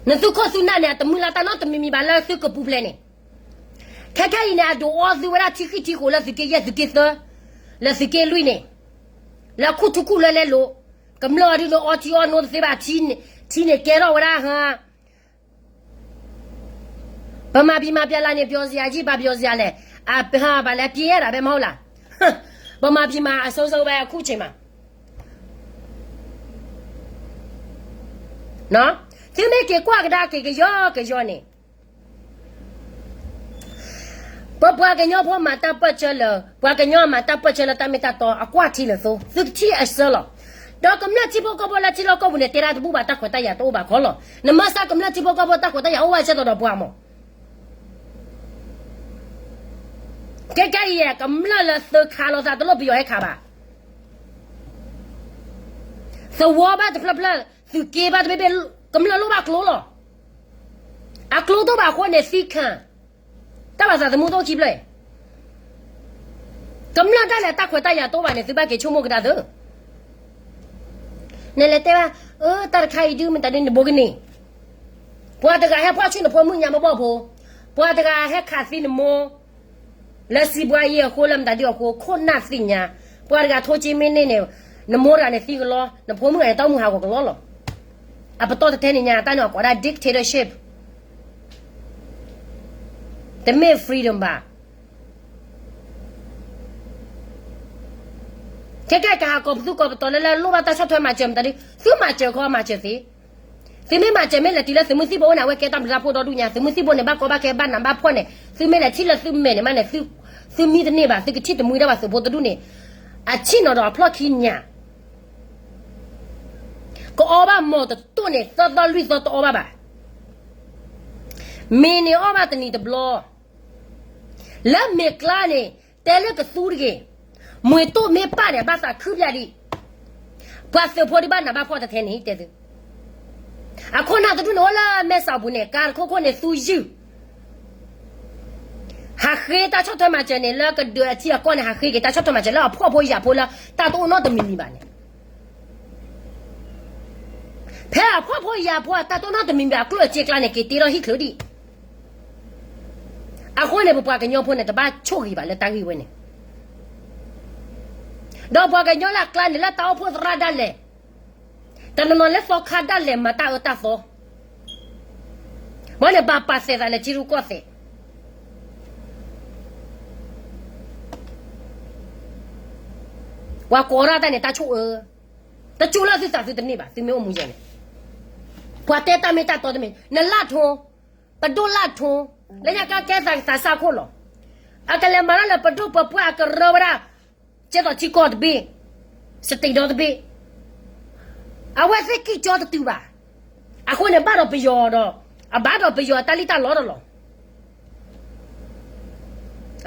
နသုးခိၣ်သုးနၢ်န့ၣ် အတမုၢ်လၢ်တၢ်နီတမံၤမံၤဘၣ်လၢသုကပူၤဖျဲးန့ၣ်. ခဲခဲအံၤန့ၣ် အဒိးအီသုဝဲဒၣ်ထံဃံထံဃိးလၢသုးက့ယဲၢ်သုးက့သၢ, လၢသုးက့လွံၢ်န့ၣ်, လၢခူၣ်ထူခူၣ်လၢလဲလိာ်, ကမျၢၢ်အီၤဒုးန့ၣ်အီထံအီနိတသ့ဘၣ်, ထံန့ၣ်ကဲထီၣ်ဝဲဒၣ်ဟါ ဗမာပြည်မှာပြန်လာရင် ပျော်စရာကြီး ဘာပျော်စရာလဲ, အဘၣ်လဲၤပျဲရတာပဲ မဟုတ်လား. ဗမာပြည်မှာ အဆိုးဆုံးပဲ အခုချိန်မှာ. သုမ့ၢ်က့ၤကွၢ်ကဒါက့ၤကယီကယီန့ၣ်, ပပှၤကညီဖိမၤတၢ်ပၢၢ်ဆၢလၢ ပှၤကညီမၤတၢ်ပၢၢ်ဆၢလၢတၢ်မ့ၢ်တၢ်တီ အကွၢ်ထံလၢာ်သိ, သုကထံၣ်အဆၢလီၤ. ဒီးကမျၢၢ်ထံဖိကီၢ်ဖိလၢထံလီၢ်ကီၢ်ပူၤန့ၣ် တဲဒၣ်တဘူၣ်ဘၣ် တၢ်ခွဲးတၢ်ယာ်တအိၣ်ဘၣ်ခီလီၤ. နမၤစၢၤကမျၢၢ်ထံဖိကီၢ်ဖိတၢ်ခွဲးတၢ်ယာ်အိၣ်ဝဲကဲသိးဒီးပှၤမး. ကဲကဲအံၤ ကမျၢၢ်လၢသုခးလိာ်သးတလိၣ်ပယီၤဟဲခးဘၣ်. သဝီဘၣ်တဖျၢၣ်ဖျၢၣ်, သုးက့ဘၣ်တဘ့ၣ်ဘ့ၣ်, ကမျၢၢ်လိၣ်ဘၣ်ကျိလီၤ. အကျိတအိၣ်ဘၣ်အဃိန့ၣ် သံခၣ်, တၢ်ဘၣ်သးသမူတအိၣ်ခံဖျၢၣ်အံၤ. ကမျၢၢ်ဒၣ်လဲာ်တၢ်ခွဲးတၢ်ယာ်တအိၣ်ဘၣ်န့ၣ် သုဘၣ်က့ၤဆိကမိၣ်ကဒါသု. နလဲၤတဲဘၣ်, အၢ တၢ်တခါအံၤဒုးမတၤဒုးနဘိကန့ၣ်, ပှၤတဂၤဟဲဖီၣ်ဆူၣ်နဖိမုၣ်ညါဘီဘီဖိ, ပှၤတဂၤဟဲခးသံနမိၢ် လၢစံးဘှါယဲၢ်အဃိ လၢမတၤဒုးအဃိ ခိၣ်နၢ်သ့ၣ်ညါ, ပှၤတဂၤထိက့မ့ၢ်န့ၢ်န့ၣ်, နမိၢ်တဂၤန့ၣ်သံကလီ, နဖိမုၣ်ဂၤန့ၣ် တၢ်အိၣ်မူဟးဂီၤကလီလီၤ. အပတီၢ်တထဲန့ၣ်ညါ တၢ်န့ၣ်အကိးဒၣ် dictatorship, တမ့ၢ် freedom ဘၣ်. ခဲကဲကဟးကိးပသူကိးပတီၢ်လၢလၢလိၣ်ဘၣ်တၢ်ဆီၣ်ထွဲမၤစၢၤမတၤဒုး, သုမၤစၢၤခီမၤစၢၤသ့. သုမ့ၢ်မၤစၢၤမ့ၢ်လဲၤတုၤလၢသုးမုၢ်သံၣ်ဘိအိၣ်န့ၣ် အဝဲကဲတၢ်ဘျုးတၢ်ဖှိၣ်ဒီဒူၣ်ညါ, သုးမုၢ်သံၣ်ဘိန့ၣ် ဘၣ်ကီဘၣ်ခဲဘၣ်နးဘၣ်ဖှီၣ်န့ၣ်, သုမ့ၢ်လဲၤထံၣ်လၢသုမဲာ်န့ၣ်မးန့ၣ်, သုမံတန့ၢ်ဘၣ်, သုကထံၣ်တမှံဒၣ်ဘၣ်သုးဖိတဒူၣ်န့ၣ်, အဆ့ၣ်နီၤဒီးအဖျီၣ်ခံညါ ကအီဘၣ်မီၢ်တတိၢ်န့ၣ် သၢသီလွံၢ်သီတအီဘၣ်ဘၣ်. မ့ၢ်န့ၣ်အီဘၣ်တနံၤတဘျီ, လၢမဲာ်ကျါန့ၣ် တဲလၢကသူတဂ့ၤ, မ့ၢ်တိၢ်မ့ၢ်ပာ်န့ၣ် အဘၣ်သးခုပျၢ်ဒံး, ပှၤသုးဖိဒံးဘၣ်နးဘၣ်ဖှီၣ်တထဲန့ၣ်တဲသု. အခိၣ်နၢ်တဒူၣ်န့ၣ်အိၣ်လၢမဲာ်ဆှးပူၤန့ၣ် ကါတခိၣ်ခိၣ်န့ၣ်သူယုၢ် ဟးဃ့တၢ်ဆီၣ်ထွဲမၤစၢၤန့ၣ် လၢကဒုးအထံအကီၢ်န့ၣ် ဟးဃ့က့ၤတၢ်ဆီၣ်ထွဲမၤစၢၤလၢအဖှီၣ်ဖိယာ်ဖိလၢတၢ်တအိၣ်နီတမံၤမံၤဘၣ်န့ၣ်, ဖဲအဖှီၣ်ဖိယာ်ဖိအတၢ်တအိၣ်နီတမံၤမံၤအကျိၣ်အစ့ကျါန့ၣ် က့ၤတ့ထီၣ်ဟံၣ်ချုးဒံး. အဃိန့ၣ် ပပှၤကညီဖိန့ၣ် တဘၣ်ဆိၣ်ဂ့ၤဘၣ်လၢတၢ်ဂ့ၢ်ဝဲန့ၣ်, ဒီးပှၤကညီလၢအကျါန့ၣ် လၢတၢ်အိၣ်ဖှိၣ်သရၣ်ဒၣ်လဲာ်, တနီၤနီၤလၢသီခါဒၣ်လဲာ်မၤတၢ်အၢတၢ်သီ, ဘၣ်န့ၣ်ဘၣ်ပာ်သဲးသးလၢထံရူၢ်ကီၢ်သဲး ပှၤကိးဒၣ်တၢ်န့ၣ် တၢ်ဆိၣ်အၢ, တကၠိလၢသုသးသုတန့ၢ်ဘၣ် သုမ့ၢ်အိၣ်မူယဲန့ၣ်, ပှၤတဲတၢ်မ့ၢ်တၢ်တီတမ့ၢ်, နလၢ်ထိ, ပဒိၣ်လၢ်ထိ, လၢညါကါကဲသးသးစၢ်ခိၣ်လီၤ, အကလဲၤမၤတၢ်လၢပဒိၣ်ပပှၢ်အကရၢဝဲဒၣ်, ကဲသိးထံကီၢ်တဘ့ၣ် state ဒီတဘ့ၣ်, အဝဲသ့ၣ်ကံၢ်ကၠီတတုၤဘၣ်. အဃိန့ၣ် ဘၣ်ဒီးပယီၤဒီး, အဘၣ်ဒီးပယီၤအတၢ်လံၣ်တၢ်လီတလီၤ.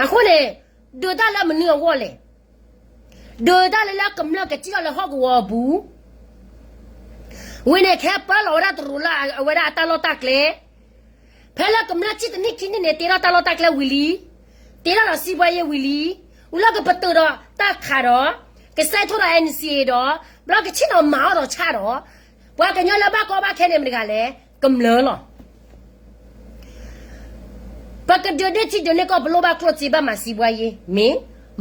အဃိန့ၣ်, ဒုးတၢ်လၢမနုၤအဂီၢ်လဲၣ်. ဒုးတၢ်လၢလၢကမျၢၢ်ကစံၣ်ထီၣ်လၢဟီၣ်ကဝီၤအပူၤ, ဝံၤန့ၣ် ခဲပၢလီၤဝဲဒၣ်တရူးလၢအဝဲဒၣ်အတၢ်လီၢ်တၢ်ကျဲ, ဖဲလၢကမျၢၢ်ဆံတနံၣ်ခံနံၣ်န့ၣ် တ့ထီၣ်တၢ်လီၢ်တၢ်ကျဲဝံၤလံ, တ့ထီၣ်ဒီးစံးဘှါယ့ဝံၤလံ, ဝံၤလီၢ်ကပတုာ်ဒီးတၢ်ခးဒီး, ကစဲးထိၣ်ဒီး NCA ဒီး, ဘျီကဆ့ၣ်နီၤမၤအီၣ်ဒီးဆၣ်ဒီး, ပှၤကညီလၢဘၣ်ကီဘၣ်ခဲန့ၣ်မတၤတဂၤလဲၣ်, ကမျၢၢ်လီၤ. ပကဒုးန့ၢ်ထံဒုးန့ၢ်ကီၢ် ပလိၣ်ဘၣ်ကျိၣ်စ့ဘၣ်မၤစံးဘှါယ့, မ့ၢ်,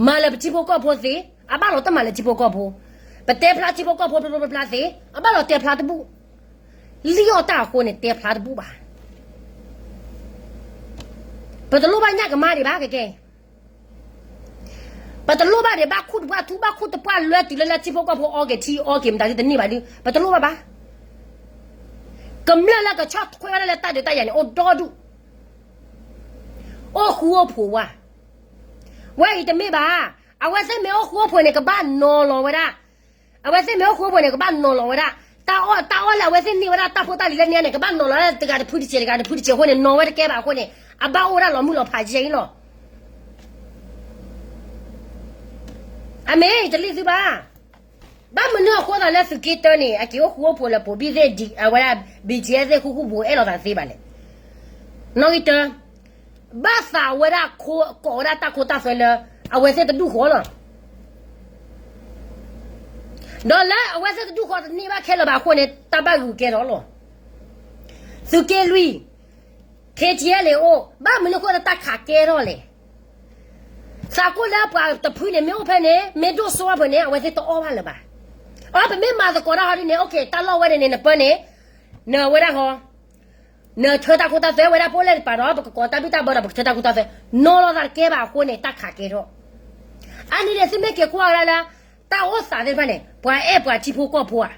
မၤလၢပထံဖိကီၢ်ဖိသ့, အဘၣ်လီၤတမၤလၢထံဖိကီၢ်ဖိ, ပတဲဖျါထံဖိကီၢ်ဖိဖျါဖျါသ့, အဘၣ်လီၤတဲဖျါတဘူၣ်, လံၣ်အီၣ်တၢ်အဃိန့ၣ် တဲဖျါတဘူၣ်ဘၣ်. ပတလိၣ်ဘၣ်ညၣ်ကမၣ်ဒံးဘၣ်ကကဲ ပတလိၣ်ဘၣ်ဒံးဘၣ်ခူၣ်တပှၢ်ထူ ဘၣ်ခူၣ်တပှၢ်လွဲတုၤလၢလၢထံဖိကီၢ်ဖိအီက့ၤထံအီက့ၤမတၤဒုတန့ၢ်ဘၣ်ဒု, ပတလိၣ်ဘၣ်ဘၣ်. ကမျၢၢ်လၢကဆီၣ်ထွဲဝဲဒၣ်လၢတၢ်ဒုးတၢ်ယၤန့ၣ် အိၣ်ဒီဒူၣ်, အိၣ်ဃူအိၣ်ဖိးဝဲ, ဝဲအံၤတမ့ၢ်ဘၣ်. အဝဲသ့ၣ်မ့ၢ်အိၣ်ဃူအိၣ်ဖိးန့ၣ် ကဘၣ်နီၤလီၤဝဲဒၣ်, အဝဲသ့ၣ်မ့ၢ်အိၣ်ဃူအိၣ်ဖိးန့ၣ် ကဘၣ်နီၤလီၤဝဲဒၣ်, တၢ်အီၣ်တၢ်အီၣ်လၢ အဝဲသ့ၣ်န့ၢ်ဝဲဒၣ်တၢ်ဖိတၢ်လံၤလၢန့ၣ်န့ၣ် ကဘၣ်နီၤလီၤဝဲဒၣ်တဂၤတဖုတစဲး တဂၤတဖုတစဲးအဃိန့ၣ် နီၤဝဲတကဲဘၣ်အဃိန့ၣ် အဘၣ်အိၣ်ဝဲဒၣ်လီၤမုၢ်လီၤဖးယဲအံၤလီၤ. အမ့ၢ်တလံၣ်သုဘၣ်. ဘၣ်မနုၤအဃိသးလၢသုးက့တၢန့ၣ် အက့ၤအိၣ်ဃူအိၣ်ဖိးလၢပိာ်ဘံၣ်သ့ၣ် အဝဲဒၣ် ဘံၣ်ကၠံၣ်အဲၣ်သ့ၣ် ဃူဃူဖိးအဲၣ်လိာ်သးသ့ဘၣ်လဲၣ်. နီၣ်ဂံၢ်တၢ, ဘၣ်သးဝဲဒၣ်ကိးဝဲဒၣ်တၢ်ခိတၢ်သွဲလၢ အဝဲသ့ၣ်တဒူၣ်ဃီလီၤ. ဒီးလၢအဝဲသ့ၣ်တဒူၣ်ဃီတန့ၢ်ဘၣ်ခဲလၢာ်ဘၣ်အဃိန့ၣ် တၢ်ဘၣ်ဂုာ်ကဲထီၣ်လီၤ. သုးက့လွံၢ် ခ့ၣ်ထံၣ်အဲၣ်လ့ၣ်အိၣ် ဘၣ်မနုၤအဃိလၢတၢ်ခးကဲထီၣ်လဲၣ်. သးကိၣ်လၢပှၤတဖုန့ၣ် မ့ၢ်အိၣ်ဖဲန့ၣ် မ့ၢ်ဒိၣ်စိဖဲန့ၣ် အဝဲသ့ၣ်တအီၣ်ဘၣ်လၢၤဘၣ်. အီ ပမ့ၢ်မၤသကိးတၢ်ဟီဒ်န့ၣ် okay တၢ်လီၢ်ဝဲန့ၣ်န့ၣ် နပၢန့ၣ် နဝဲဒၣ်ဟီ နထၢတၢ်ခိတၢ်သွဲဝဲဒၣ် ပအိၣ်လဲၣ်တပၤဒီး ပကကိးတၢ်ဘံၣ်တၢ်ဘၢဒီး ပကထၢတၢ်ခိတၢ်သွဲ နီၤလီၤသးတကဲဘၣ်အဃိန့ၣ် တၢ်ခးကဲထီၣ်. အါန့ၣ်န့ၣ် သုမ့ၢ်က့ၤကွၢ်ဝဲဒၣ်လၢ တၢ်အိၣ်သးသ့ၣ်တဖၣ်န့ၣ် ပှၤအဲၣ်ပှၤထံဖိကီၢ်ဖိဧါ.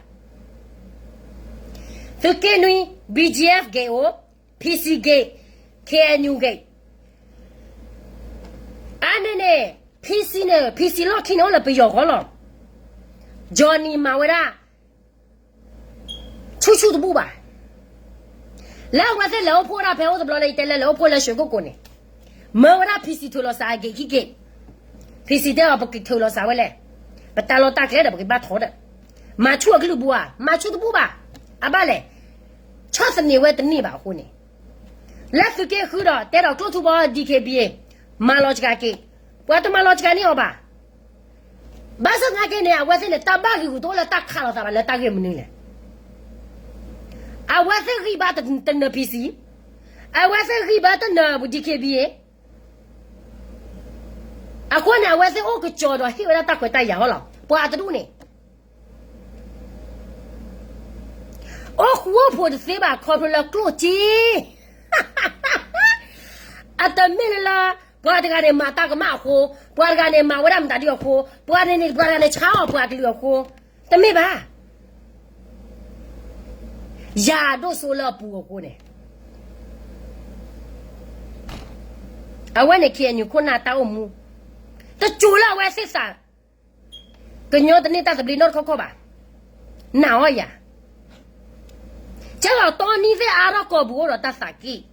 သုးက့နွံ ဘံၣ်ကၠံၣ်အဲၣ်ဂ့ၤအိၣ်, ဖံစံဂ့ၤ, ခ့ၣ်အဲၣ်ယူၣ်ဂ့ၤ. အါန့ၣ်န့ၣ် ဖံစံန့ၣ် ဖံစံလီၢ်ခံန့ၣ်အိၣ်လၢပယီၤဃီလီၤ. ကၠီနံၤမၤဝဲဒၣ် ဆူၣ်ဆူၣ်တဘူၣ်ဘၣ်. လၢအဝဲသ့ၣ်လဲၤအိၣ်ဖှိၣ်ဒၣ်ဖဲအိၣ်တဘျီလၢယတဲလၢလဲၤအိၣ်ဖှိၣ်လၢရွှေကုက္ကိုန့ၣ် မၢဝဲဒၣ်ဖံစံထုးလီၤစးအဂ့ၤခံက့ၤ. ဖံစံတဲအီၤ ပကထုးလီၤစးဝဲလဲၣ်. ပတၢ်လီၢ်တၢ်ကျဲဒီးပကဘၣ်ထီၣ်ဒီး မၤဆူၣ်အကလုၢ်ပူၤဧါ, မၤဆူၣ်တဘူၣ်ဘၣ်. အဘၣ်လဲၣ်. ဆီၣ်သနံးဝဲတန့ၢ်ဘၣ်အဃိန့ၣ် လၢသုးက့ဃုဒီး တဲဒီးကျိၣ်ထူဘီ DKBA မၤလီၤစှၤက့ၤ, ပှၤတမၤလီၤစှၤန့ၢ်အီၤဘၣ်. ဘၣ်ဆၣ်သနာ်က့န့ၣ် အဝဲသ့ၣ်န့ၣ် တၢ်ဘၣ်ဂံာ်ဂူာ်တအိၣ်လၢတၢ်ခးလိာ်သးဘၣ်လၢတၢ်ဂ့ၢ်မနုၤလဲၣ်. အဝဲသ့ၣ်ဂံၢ်ဘါတနၢၤ ဖံစံ, အဝဲသ့ၣ်ဂံၢ်ဘါတနၢၤ DKBA အဃိန့ၣ် အဝဲသ့ၣ်အိၣ်ကစီၤဒီးဟ့ၣ်ဝဲဒၣ်တၢ်ခွဲးတၢ်ယာ်ဟီလီၤ. ပှၤတဒူၣ်န့ၣ် အိၣ်ဃူအိၣ်ဖိးတသ့ဘၣ်ခီဖျိလၢကျိၣ်စ့ အတမ့ၢ်လၢလၢ ပှၤတဂၤန့ၣ်မၤတၢ်ကမၣ်အဃိ, ပှၤတဂၤန့ၣ်မၤဝဲဒၣ်မတၤဒုအဃိ, ပှၤန့ၣ်န့ၣ် ပှၤတဂၤန့ၣ်ဆါအီၣ်ပှၤကလုာ်အဃိ, တမ့ၢ်ဘၣ်. ယၤဒိၣ်စိလၢအပူၤအဃိန့ၣ် အဝဲန့ၣ် KNU ခိၣ်နၢ်တၢ်အိၣ်မူ, တစိၤလၢအဝဲသ့ၣ်သး ကညီတန့ၢ်တၢ်သဘျ့နီတခီခီဘၣ်. နာ်အီၤယၤ ကဲလီၤတီနံသ့ၣ်အါထီၣ်ကီၢ်ပူၤအိၣ်ဒီးတၢ်သးက့ၣ်,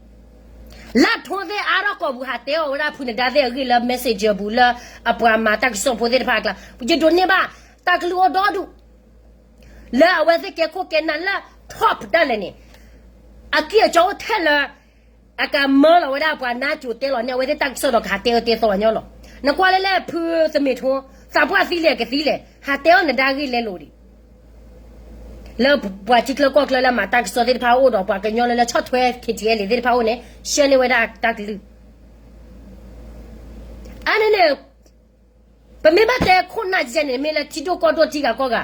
လၢထိသ့ၣ်အါထီၣ်ကီၢ်ပူၤ ဟးတဲအီၤဝဲဒၣ်ဖုနဒါသ့ၣ်အဂ့ၢ်လၢ messenger ပူၤလၢအပှၤမၤတၢ်ကစီၣ်ဖိသ့ၣ်တဖၣ်အကျါ, ယဒိးန့ၢ်ဘၣ်တၢ်ကလုၢ်အိၣ်ဒီဒူၣ် လၢအဝဲသ့ၣ်ကဲခိၣ်ကဲနၢ်လၢ top ဒၣ်လဲာ်န့ၣ်, အကံၢ်အစီအိၣ်ထဲလၢ အကမၢလီၤဝဲဒၣ်ပှၤနါစိၤတဲလီၤန့ၣ် အဝဲသ့ၣ်တၢ်ကစီၣ်ဒီးကဟးတဲအၢတဲသီအညီလီၤ. နကွၢ်လၢလၢဖုသမ့ၢ်ထိ သးပှၢ်သံလဲၣ်ကသံလဲၣ် ဟးတဲအီၤနဒါဂ့ၢ်လဲလိာ်ဒံး လၢပှၤထံချၢကီၢ်ချၢလၢမၤတၢ်ကစီၣ်သ့ၣ်တဖၣ်အိၣ်ဒီးပှၤကညီလၢလၢဆီၣ်ထွဲ KTLA သ့ၣ်တဖၣ်အိၣ်န့ၣ် ဆှၢန့ၢ်ဝဲဒၣ်တၢ်ကလုၢ်. အါန့ၣ်န့ၣ် ပမ့ၢ်ဘၣ်တဲခိၣ်နၢ်ကဲန့ၣ် မ့ၢ်လၢထံဒိၣ်ကီၢ်ဒိၣ်ထံဂၤကီၢ်ဂၤ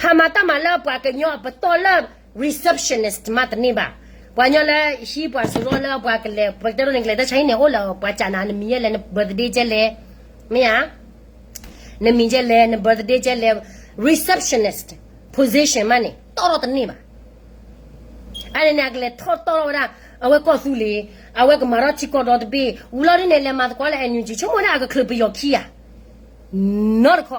ဟးမၤတၢ်မၤလၢပှၤကညီအပတီၢ်လၢ receptionist မးတန့ၢ်ဘၣ်. ပှၤကညီလၢဟံးပှၤစရီလၢပှၤကလဲၤ ပကတဲဒိၣ်န့ၣ် ကလဲၤတၢ်ဆါဟံၣ်န့ၣ် အိၣ်လၢပှၤကးနၤ နမံၤယဲလဲၣ် န birthday ကဲလဲၣ်, မ့ၢ်ဧါ, နမံၤကဲလဲၣ် န birthday ကဲလဲၣ်, receptionist position မးန့ၣ် တီၢ်ထီၣ်တန့ၢ်ဘၣ်. အန့ၣ်န့ၣ် အကလဲၤထီၣ်တီၢ်ထီၣ်ဝဲဒၣ် အဝဲကီၢ်သူလ့ၤ, အဝဲကမၤထီၣ်ထံကီၢ်ဒီတဘ့ၣ်, ဝံၤလီၤဒ်န့ၣ် လဲၤမၤသကိးလၢ NUG ဆိကမိၣ်ဒၣ်အကချုးပယီၤခံဧါ, နီတခီ.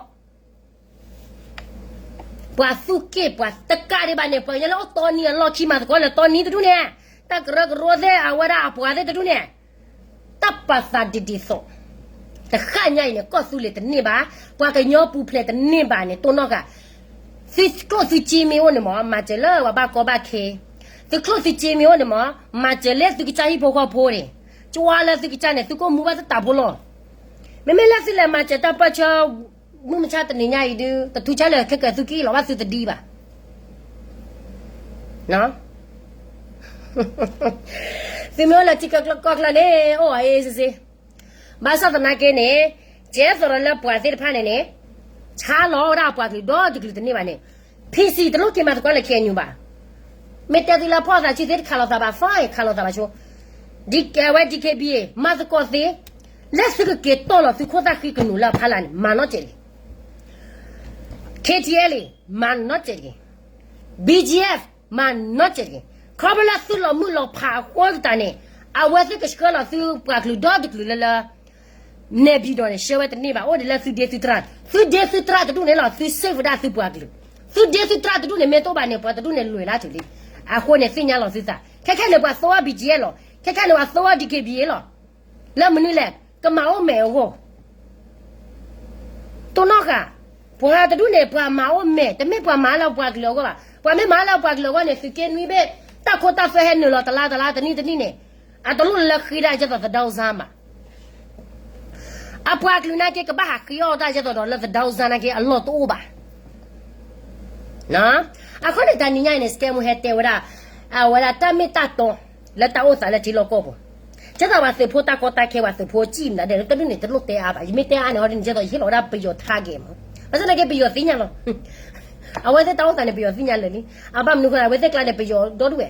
ပှၤသူၣ်က့ၣ်ပှၤတကးဒံးဘၣ်န့ၣ် ပှၤကညီလၢအိၣ်တီနံၤအလီၢ်ခံမၤသကိးလၢတီနံၤတဒူၣ်န့ၣ်, တၢ်ကရၢကရိသ့ၣ် အဝဲဒၣ်အပှၤသ့ၣ်တဒူၣ်န့ၣ်, တၢ်ပာ်သးဒ်ဒ်သိး, တဃၣ်ညါအံၤန့ၣ် ကီၢ်သူလ့ၤတန့ၢ်ဘၣ်, ပှၤကညီပူၤဖျဲးတန့ၢ်ဘၣ်န့ၣ် တိၢ်နီၣ်ဃာ်, သုကျိၣ်သုစ့မ့ၢ်အိၣ်န့ၣ်မး မၤစၢၤလၢပှၤဘၣ်ကီဘၣ်ခဲ, သုကျိၣ်သုစ့မ့ၢ်အိၣ်န့ၣ်မး မၤစၢၤလၢသုကစၢ်ဟံၣ်ဖိဃီဖိန့ၣ်, ကွၢ်လၢသုကစၢ်န့ၣ် သုကအိၣ်မူဘၣ်သတးဖိလီၤ. မ့မ့ၢ်လၢသုလဲၤမၤစၢၤတၢ်ပၢၢ်ဆၢ မုၢ်မဆါတနံၤညါအံၤဒုး တထူးဆါလၢခဲကၢၤသုက့ၣ်လီၤဘၣ်သုတဒံးဘၣ်. သုမ့ၢ်အိၣ်လၢထံကီၢ်ချၢန့ၣ် အိၣ်အီၤအ့စ့စ့, ဘၣ်ဆၣ်သနာ်က့န့ၣ်, ကဲသိးဒီးလၢပှၤသ့ၣ်တဖၣ်န့ၣ်န့ၣ်, ဆါလီၤဝဲဒၣ်အပှၤကလုာ်ဒီတကလုာ်တန့ၢ်ဘၣ်န့ၣ်, PC တလိၣ်က့ၤမၤသကိးလၢ KNU ဘၣ်. မ့ၢ်တဲသုလၢဖီၣ်သးဆံသ့တခးလိာ်သးဘၣ် fine ခးလိာ်သးဘၣ်ဆိ, ဒ်ကဲဝဲ DKBA မၤသကိးသ့, လၢသုကက့ၤတီၢ်လီၤသုခိၣ်သၣ်ဃံကနူာ်လၢအဖီလာ်န့ၣ် မၤနီတစဲးတဂ့ၤ. KTLA မၤနီတစဲးတဂ့ၤ. BGF မၤနီတစဲးတဂ့ၤ. ခီဖျိလၢသုလီၤမုၢ်လီၤဖးအဃိသတးန့ၣ်, အဝဲသ့ၣ်ကဆှၢလီၤသုပှၤကလုာ်ဒီတကလုာ်လၢလၢ နဲၣ်ဘံၣ်ဒီးန့ၣ် ဆှၢဝဲတန့ၢ်ဘၣ် အိၣ်ဒံးလၢသုဒ့သုတြၢ်, သုဒ့သုတြၢ်တဒူၣ်န့ၣ်လီၤ သု save ဝဲဒၣ်သုပှၤကလုာ်, သုဒ့သုတြၢ်တဒူၣ်န့ၣ် မ့ၢ်တအိၣ်ဘၣ်န့ၣ် ပှၤတဒူၣ်န့ၣ်လွဲၢ်လၢ်တုၤလံ. အဃိန့ၣ်သ့ၣ်ညါလီၤသုသး, ခဲခဲန့ၣ် ပှၤသိဝဲ BGF လီၤ, ခဲခဲန့ၣ် ပှၤသိဝဲ DKBA လီၤ. လၢမနုၤလဲၣ်, ကမၤအိၣ်မဲာ်အဂီၢ် တိၢ်နီၣ်ဃာ်, ပှၤတဒူၣ်န့ၣ် ပှၤမၤအိၣ်မဲာ်, တမ့ၢ်ပှၤမၤလၢပှၤကလုာ်အဂီၢ်ဘၣ်. ပှၤမ့ၢ်မၤလၢပှၤကလုာ်အဂီၢ်န့ၣ် သုးက့နွံဘ့ၣ်, တၢ်ခိတၢ်သွဲဟဲနုာ်လီၤတလါတလါတနံၣ်တနံၣ်န့ၣ်, အတလိၣ်လၢဃ့ဒၣ်ကဲသိးသဒၢစါမး. အပှၤကလုာ်နာ်က့ ကဘၣ်ဟးဃ့အီၣ်တၢ်ကဲသိးဒီးလၢသဒၢစါနာ်က့ အလီၢ်တအိၣ်ဘၣ်. အဃိန့ၣ်တနံၤညါအံၤန့ၣ် စကဲမူဟဲတဲဝဲဒၣ်, အဝဲဒၣ်တၢ်မ့ၢ်တၢ်တီ, လၢတၢ်အိၣ်သးလၢထံလီၢ်ကီၢ်ပူၤ, ကဲသိးပှၤသုးဖိတၢ်ကီတၢ်ခဲ ပှၤသုးဖိစံၣ်မနုၤဒဲး တဒူၣ်န့ၣ် တလိၣ်တဲအါဘၣ်, ယမ့ၢ်တဲအါန့ၣ် ဟီဒ်န့ၣ် ကဲသိးယဟ့ၣ်လီၤဝဲဒၣ်ပယီၤထါကဲမး, ဘၣ်ဆၣ်နာ်က့ပယီၤသ့ၣ်ညါလီၤ. အဝဲသ့ၣ်တၢ်အိၣ်သးန့ၣ် ပယီၤသ့ၣ်ညါလၢာ်လံ, အဘၣ်မနုၤဃိ အဝဲသ့ၣ်ကျါန့ၣ် ပယီၤဒီဒူၣ်ဝဲ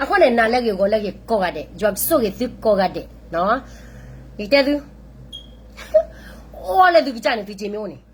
အဃိန့ၣ် နၤလၢဂ့ၤဂီၤလၢဂ့ၤကိးဂၤဒဲး, ယွၤကဆိၣ်ဂ့ၤသုကိးဂၤဒဲး, ယတဲသု, အိၣ်လၢသုကစၢ်န့ၣ် သုစ့မ့ၢ်အိၣ်န့ၣ်